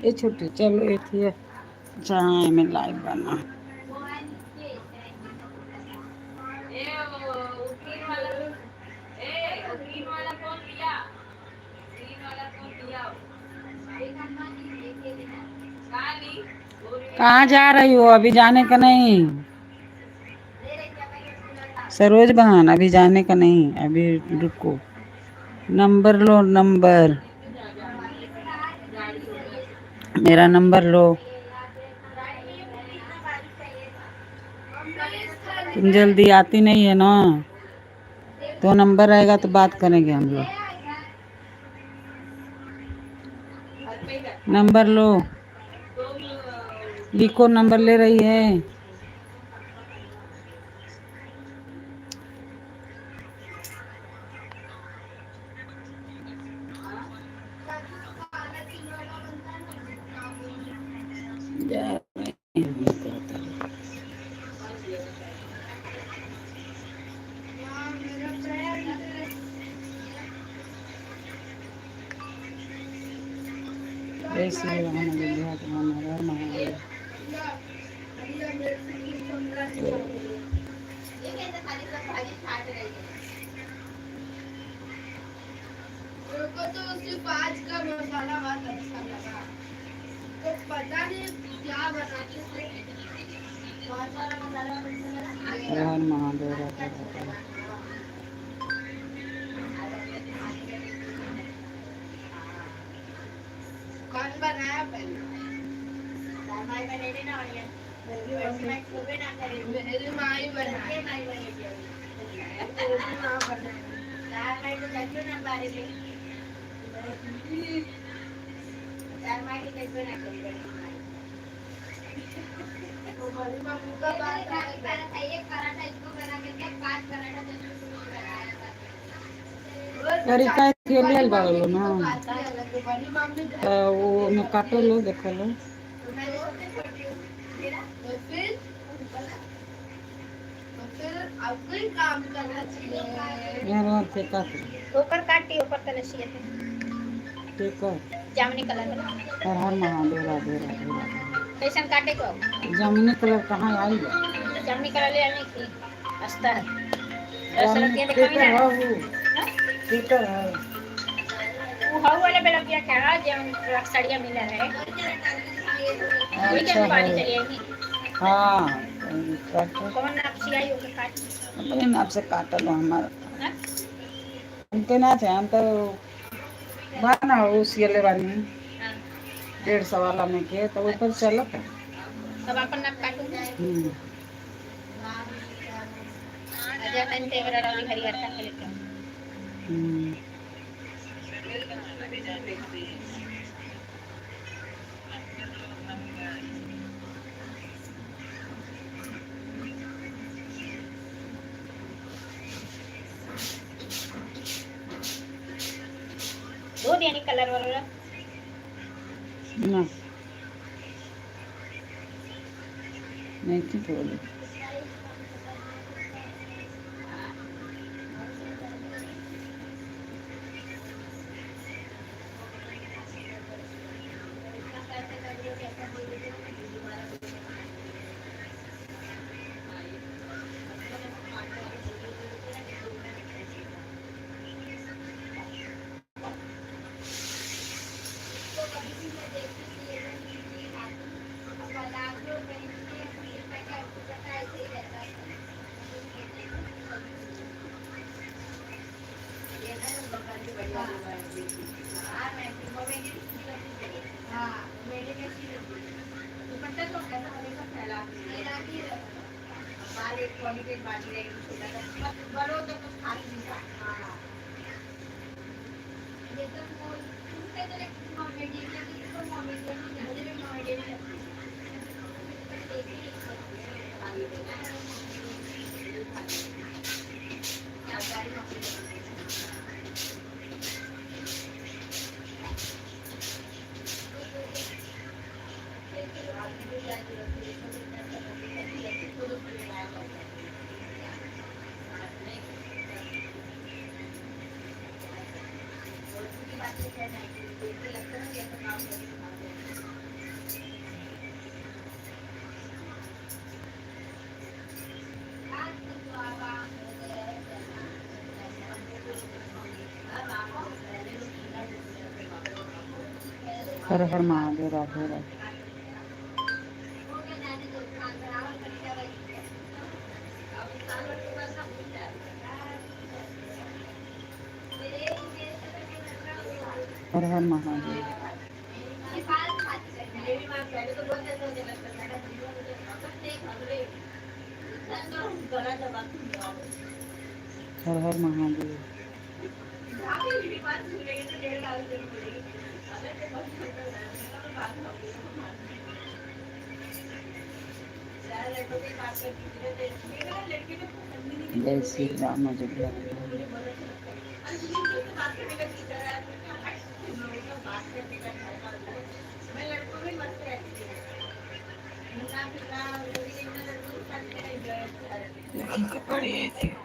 ए छोटी चलो ये थी अच्छा हाँ में लाइव बना। कहाँ जा रही हो? अभी जाने का नहीं सरोज बहन, अभी जाने का नहीं, अभी रुको। नंबर लो, नंबर, मेरा नंबर लो। तुम जल्दी आती नहीं है ना, तो नंबर आएगा तो बात करेंगे हम लोग। नंबर लो, लिखो, नंबर ले रही है। जय श्री राम, अयोध्या राम, हर महादेव। मेरे को तो सिर्फ आज का मसाला भात अच्छा लगा, तो पता नहीं क्या बनाते थे। हर हर महादेव, राधे राधे। कौन बनाया पहले? मेरी माई बनाई, मेरी माँ बनाई। वो बड़ी मम्मी का बात अलग है। तरीका के लेल बागलो ना, बात ही अलग है। बड़ी मम्मी तो वो में काटो लो, देखो लो। तो फिर तो फिर आपको ही काम करना चाहिए। यार और फेंका ओकर काटी ओकर तने सिए थे ठीक है। जामुनी कलर में। हर हर महादेव, राधे राधे राधे। कैसन काटे को? जामुनी कलर कहाँ आई है? जामुनी कलर ले आने की अस्तर दस रुपया केकर देखा ना है वो, केकर है वो हाउ वाला बेला क्या खा जब साड़ियां मिला है वही अच्छा के पानी है। चली आएंगी। हाँ काटो। कौन नाप से आई ओकर काट अपने नाप से काटल हमारा। ना हमके ना चाहे, हम तो बा ना हो सियले बानी। हां 150 वाला में के तो ऊपर चलत है। तब अपन नाप काटू। हम्म। अजय तन तेवरा रवि हरिहर का लेके। हम्म। दो यानी कलर वाला ना नहीं थी बोले। हर हर महादेव, राधे राधे। हर हर महादेव। हर हर महादेव। जय श्री राम, अयोध्या। देखे के पड़ी थी।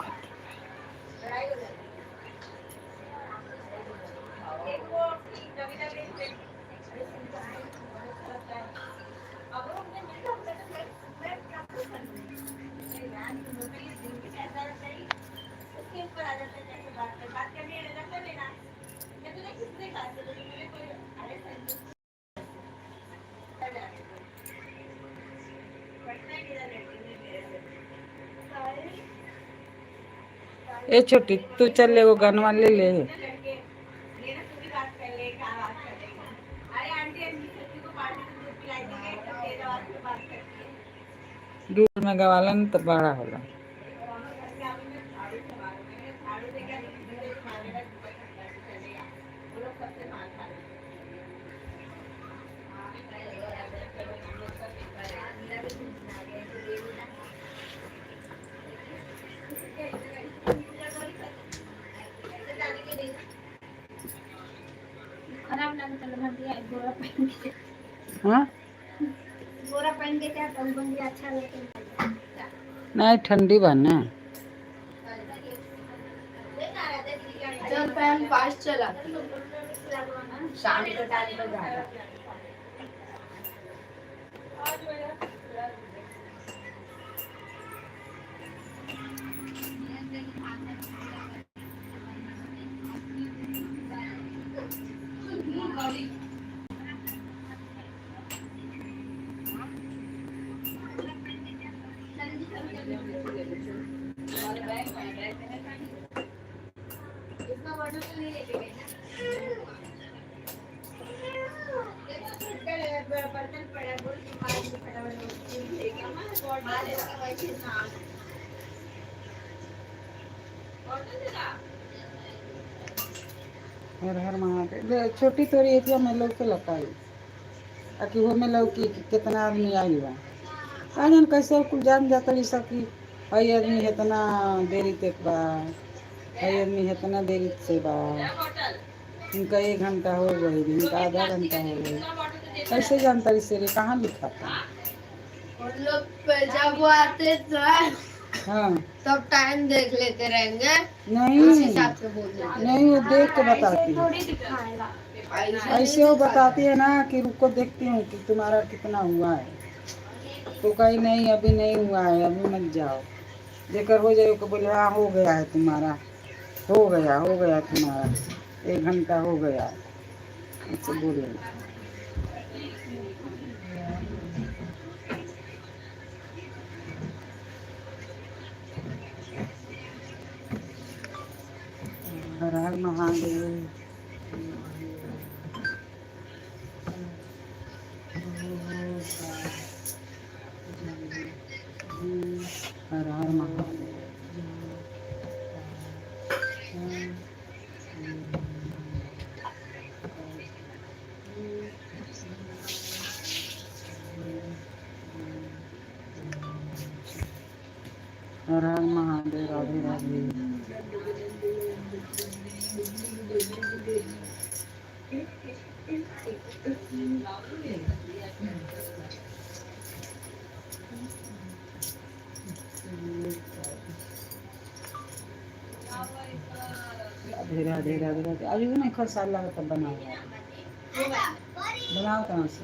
ए छोटी, तू चल, एगो गनवा ले ले। दूध में गवालन त बड़ा होला। खराब लगता है भंडिया गोरा पहन के। हाँ। गोरा पहन के क्या कम भंडिया अच्छा लगता है। नहीं, ठंडी बा ना। चल फैन फास्ट चला, शाम के टाइम पे ज्यादा। हर हर महादेव। ले, छोटी तोरी एतिया में लौके लकाई आ कि हो में लौकी कि कितना आदमी आइल बा। का जान कैसे कुल जान जाता सब कि हई आदमी इतना देरी तक बा, हई आदमी इतना देरी से बा, इनका एक घंटा हो गई, इनका आधा घंटा हो गई। कैसे जानता से रे? कहाँ लिखा था? उन लोग पे जब वो आते थे हाँ। तब टाइम देख लेते रहेंगे, उस नहीं हिसाब से बोल देते। नहीं, वो देख के बताती है। थोड़ी दिखाएगा। ऐसे ऐसे वो बताती है ना कि रुको, देखती हूँ कि तुम्हारा कितना हुआ है। तो कहीं नहीं, अभी नहीं हुआ है, अभी मत जाओ। जेकर हो जाए को बोले, हाँ हो गया है तुम्हारा, हो गया, हो गया तुम्हारा, एक घंटा हो गया, ऐसे बोले। हर हर महादेव। हर हर महादेव। हर हर महादेव, राधे राधे। राधे राधे, राधे राधे। अभी भी नहीं खर साल लगा तब बनाओ, बनाओ कहाँ से?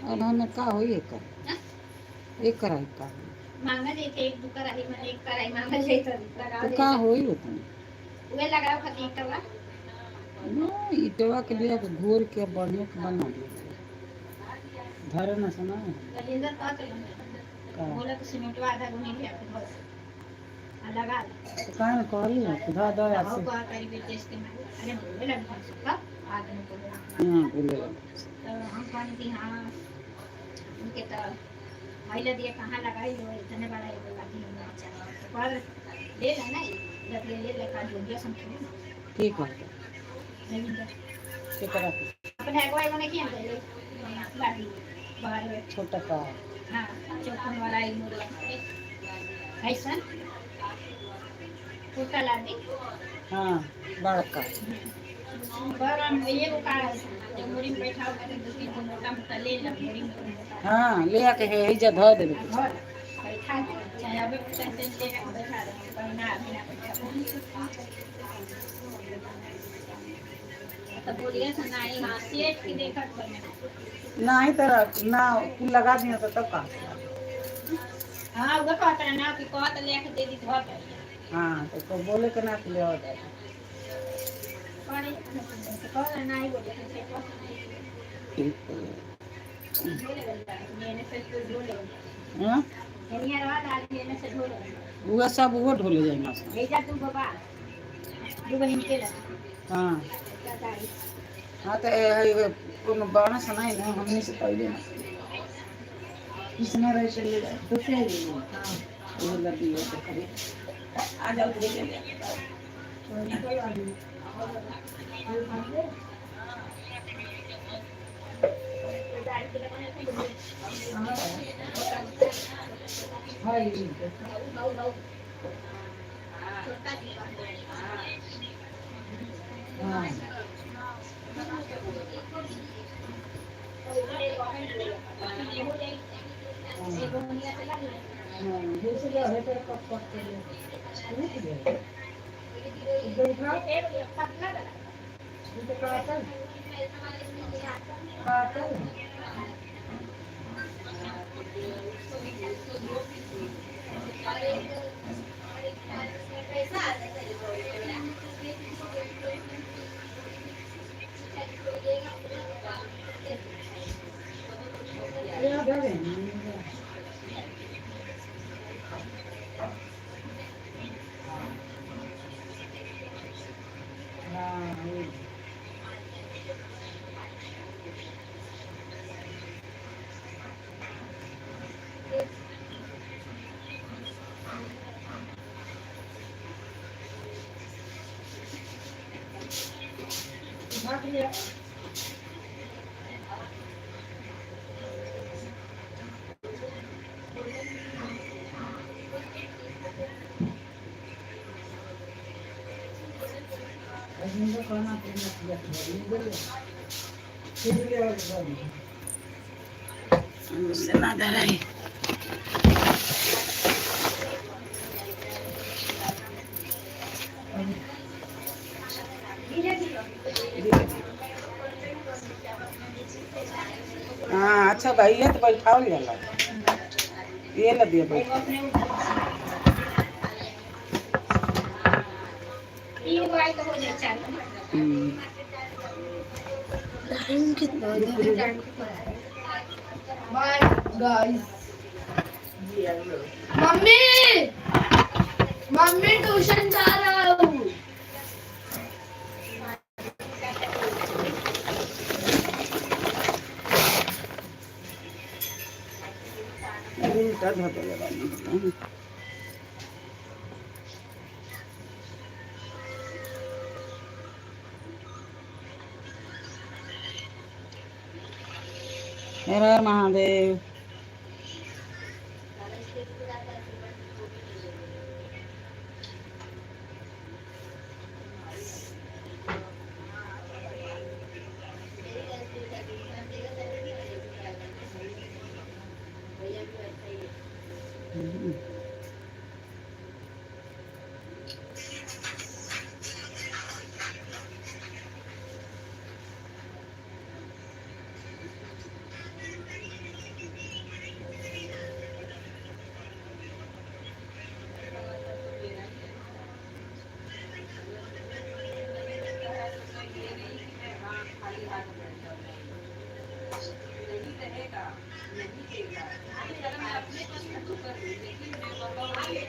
और हमें का होई? एक एक कराई का होई? मांगल जाते एक दू कराई, माने एक कराई मांगल जाते। तो का होई उतना? उहे लगाओ खातिर एक बा। ना ईटवा के लिया के घोर के बढ़िया के बना दिया धरे ना सुना राजेंद्र कहत रहे का बोला कि सीमेंटवा आधा गुनी ले आके बस आ लगा ले। तो काहे ना कहली है कि धर दो तो ऐसे कहा करी बेटे इसके मारे अरे बोले लग सुखा आदमी को बोला। हां बोले तो हम कहनी कि हाँ उनके तो महिला दिए कहाँ लगाई हो इतने बड़ा एगो लागी हम अच्छा तो पर ले ले ना लग ले ले ले का जोड़िया समझो ना ठीक है रविंद्र के तरह के अपने एगो एगो नहीं किया ले लागी बाहर में छोटा का हाँ चौकोन वाला एक मुर्गा ऐसा कुर्ता ला दी हाँ बड़का पर हम ये वो का जब मुड़ी में बैठा होगा तो दो तीन गो मोटा मोटा ले ला मुड़ी में मोटा हाँ ले आके है इजा धर देबे के घर बैठा के चाहे अबे चाहे ले के बैठा दे पर ना अभी ना बैठा तो बोलिए सुनाई हाँ सेठ की देखत बने नहीं तर ना कुल लगा दिया तो तब का हाँ वो कहता है ना कि कहत ले के दे दी घर पे हाँ तो को बोले के ना कि ले आओ दादी। करे तो कहला ना ही बोले से कहला हाँ उहे सब उहो ढोले जाए ना हाँ हाँ तो कोनो बाणस नहीं ना हमने से पहले ना इसमें रहे चले जाए तो से वो लगी हो तो कभी आ जाओ तो ले ले हाय हाँ हाँ जैसे जो है तेरे कप कप के लिए टूट गया इधर उठा इधर काटल काटल ले आ गए हाँ वही। उठा के ले आ। रजनींद्र कहना पीना किया रजनींद्र ले फिर ले आओ घर में। उससे ना डराई हाँ अच्छा भाई ये तो बैठावल जाला ये ला दिया बैठा हम्म। Bye guys. Mummy mummy tuition जा रहा हूँ। उल्टा धो देले बानी। हर हर महादेव।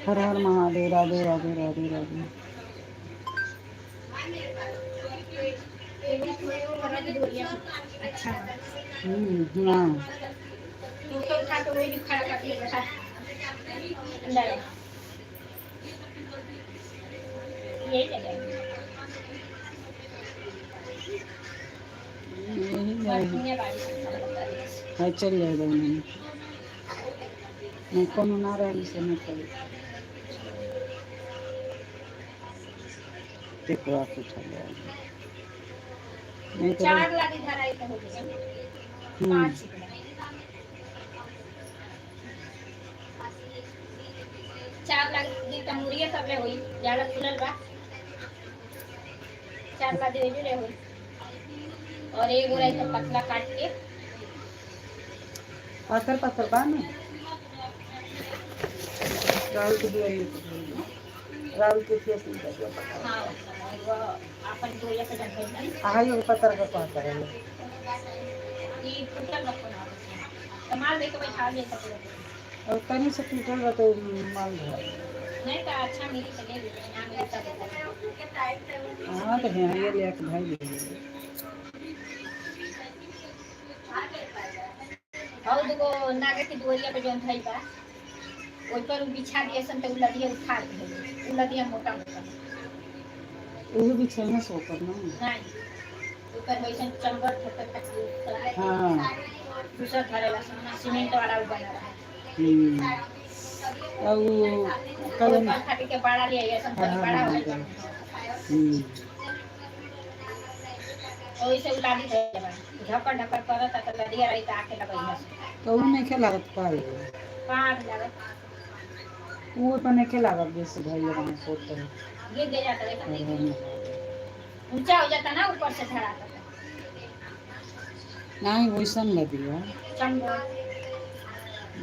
हर हर महादेव, राधे राधे राधे राधे। अच्छा। हाँ। तू तो उठा के वही खड़ा कर दिया बेटा, अंदर यही जगह है। यही बस जाए। दुनिया बाड़ी से खड़ा कर दिया। हाँ, चल जाएगा उन्होंने। नहीं, कोनो ना रही से नहीं करे। देखो आप उठा ले। नहीं तो चार लाख इधर आई तो हो गया। पांच। 4 लाख दी तमुरिया सब ले हुई, ज्यादा खुलल बा। 4 लाख दे ले हुई और एक गोरा तो पतला काट के। पाथर पाथर बा ना। राहुल के दिया, राहुल के फेस नहीं कर दिया पता। हाँ, वो अपन गोरिया पे जब भेजना। हाँ, ये पत्थर का पाथर है। ये फुटल रखो ना, कमाल दे के बैठा ले सब लोग। और तनी से टूटल बा तो माल धरा। नहीं तो अच्छा मिली तो ले लीजिए, ना मिली तब। हाँ, तो यहाँ ये ले के भाई ले ले। और दुगो नागे के दुवरिया पे जौन थई बा, ओइ पर उ बिछा दिए सन त उ लदिया उठा दे, उ लदिया मोटा मोटा। वो भी छैना सो कर ना। नहीं, ऊपर वैसन चंबर ठोकर तक। दूसरा धरेला सन, सीमेंट वाला उ बना रहा। और वो कल ऊपर खाटी के बड़ा ले आइए सन, तनी बड़ा हो गइल। और वैसे उ लादी धइले बा, ढकर ढकर करत त लदिया रही त आके लगइहा। तो वो नहीं खेला पार। पार लागत। वो पर नहीं खेला जैसे भाई वहाँ सोते हैं। गिर गया जाता देखा, ऊंचा हो जाता ना, ऊपर से धरा था। नहीं, वैसन लदी है। चंबर।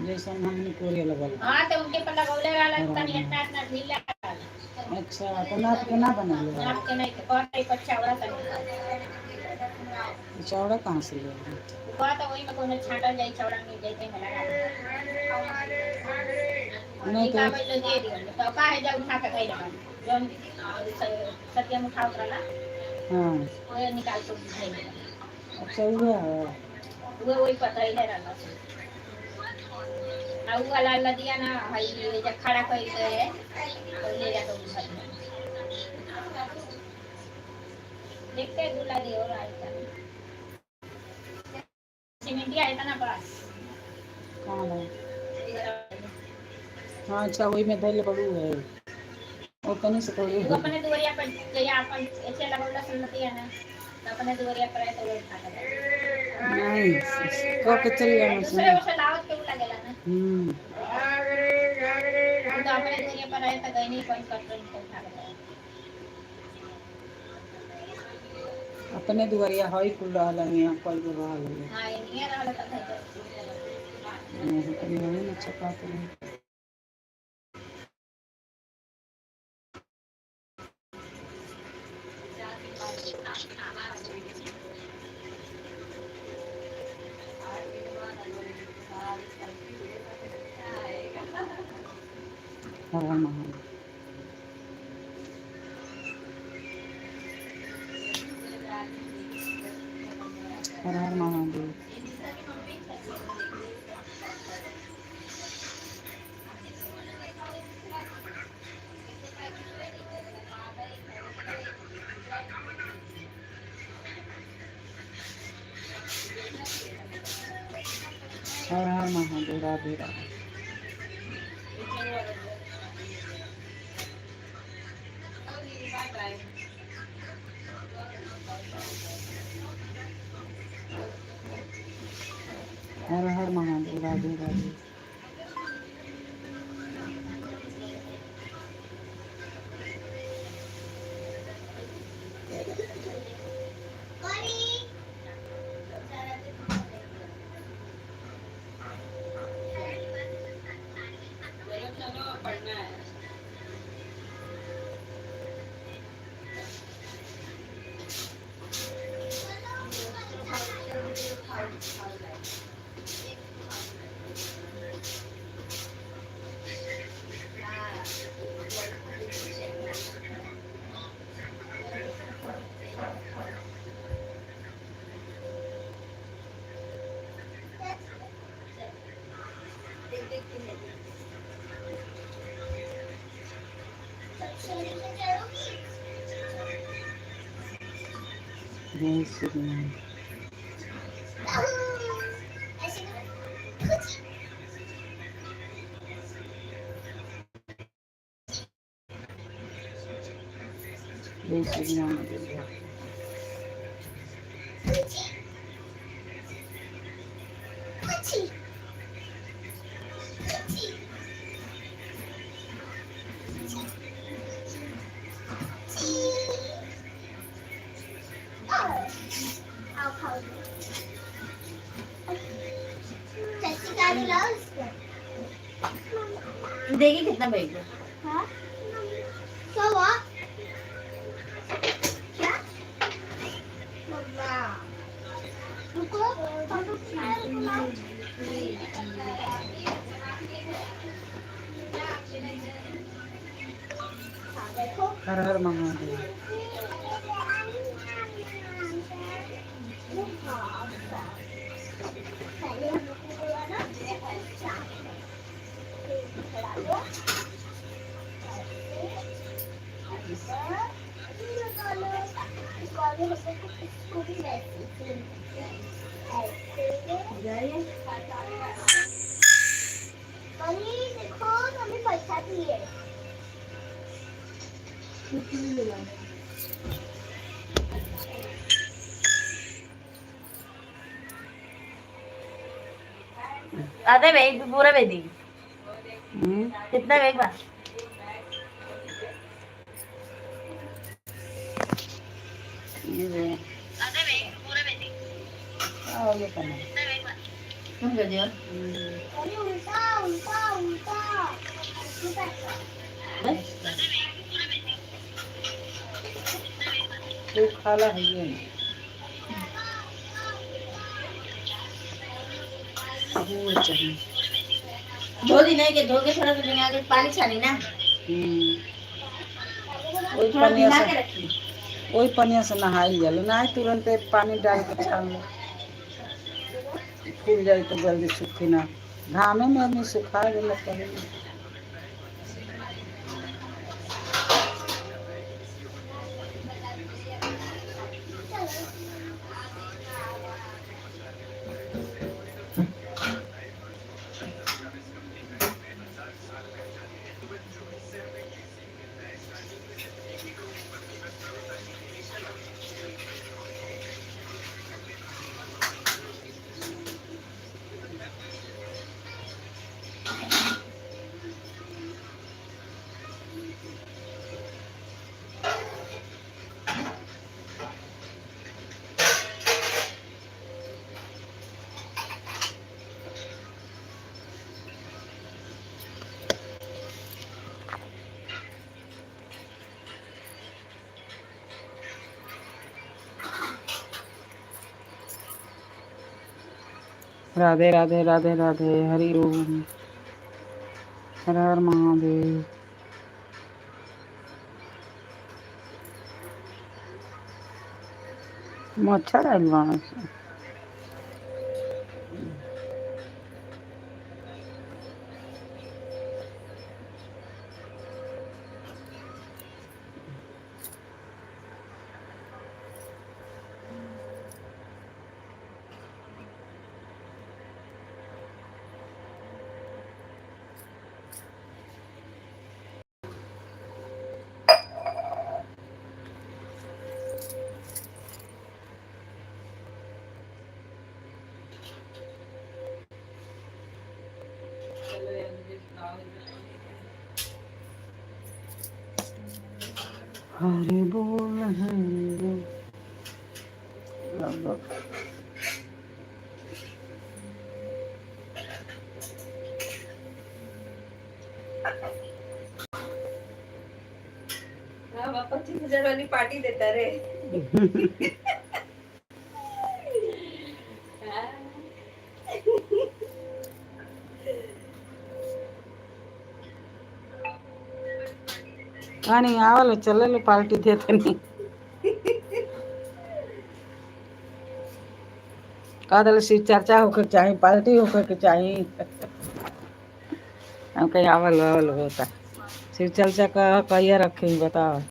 जैसन हमने कोरिया लगल। हाँ, तो उनके पर लगौले रहला तनी इतना इतना ढीला रहला। अच्छा, तो नाप के ना बना ले? नाप के नहीं, तो कहते पर चौड़ा तनी। चौड़ा कहाँ से ले? कहता वही में कोनो छांटल जाई, चौड़ा मिल जाई तो लगा नहीं तो निकाल लो, दे दियो तो का है, जा उठा के गई लगा जौन सत्यम उठा उतरला। वो निकाल के उठाई। अच्छा, वो है। वो वही पतरैले रहला आ उ वाला लदिया ना हई जब खड़ा कर के तो ले जाके उठा। देखते हैं, दूल्हा दे और आएगा सीमेंटिया है ना पास। कहाँ है? हाँ, अच्छा, वही में धैले बड़ू है और तनी से थोड़ी। वो अपने दुवरिया पर जया अपन ऐसे लगौला सुनती है ना, तो अपने दुवरिया पर है तो वो उठा के नहीं, कह के चल जाना। दूसरे वर्ष दावत के लगेला ना। वो तो अपने दुवरिया पर आए तो गई नहीं, कोई कटरन को उठा के। अपने दुआरिया हई कुल रहल है, यहाँ कल गो रहल है। हाँ, ये नहीं रहल तो नहीं, कभी वही ना छपाते हैं। हर हर महादेव, हर हर महादेव, हर हर महादेव, राधे राधे। हर हर महादेव, राधे राधे। चलो, पढ़ना है। जय श्री राम। जय श्री राम। देगी कितना बैग? हर हर महादेव। देखो हमें पैसा दिए। आधे बैग पूरा भेज दी। हम्म। कितना बैग बा? ये वे। आओ ये करना। तुम कर दियो। अरे उल्टा उल्टा उल्टा। तू खाला है ये ना। गुड़ चाहिए। धो दी नहीं के धो के थोड़ा सा भिगा के पानी छानी ना। हम्म। वही थोड़ा पनिया भिगा से के रखी। वही पनिया से नहाई जाला, नहाई तुरंत पानी डाल के छान लो, फूल जाए तो जल्दी सूखी ना। घामे में आदमी सुखा देला कभी। राधे राधे राधे राधे, हरि ओम, हर हर महादेव। मच्छर आइल बाड़न सन। हरि बोल हरि बोल। लगभग हाँ, 25,000 वाली पार्टी देता रे। नहीं आवल चले लो पार्टी देते नहीं कह दिल शिव चर्चा होकर चाही, पार्टी होकर के चाही। हम कहीं आवल आवल होता। शिव चर्चा कहिया रखी बताओ।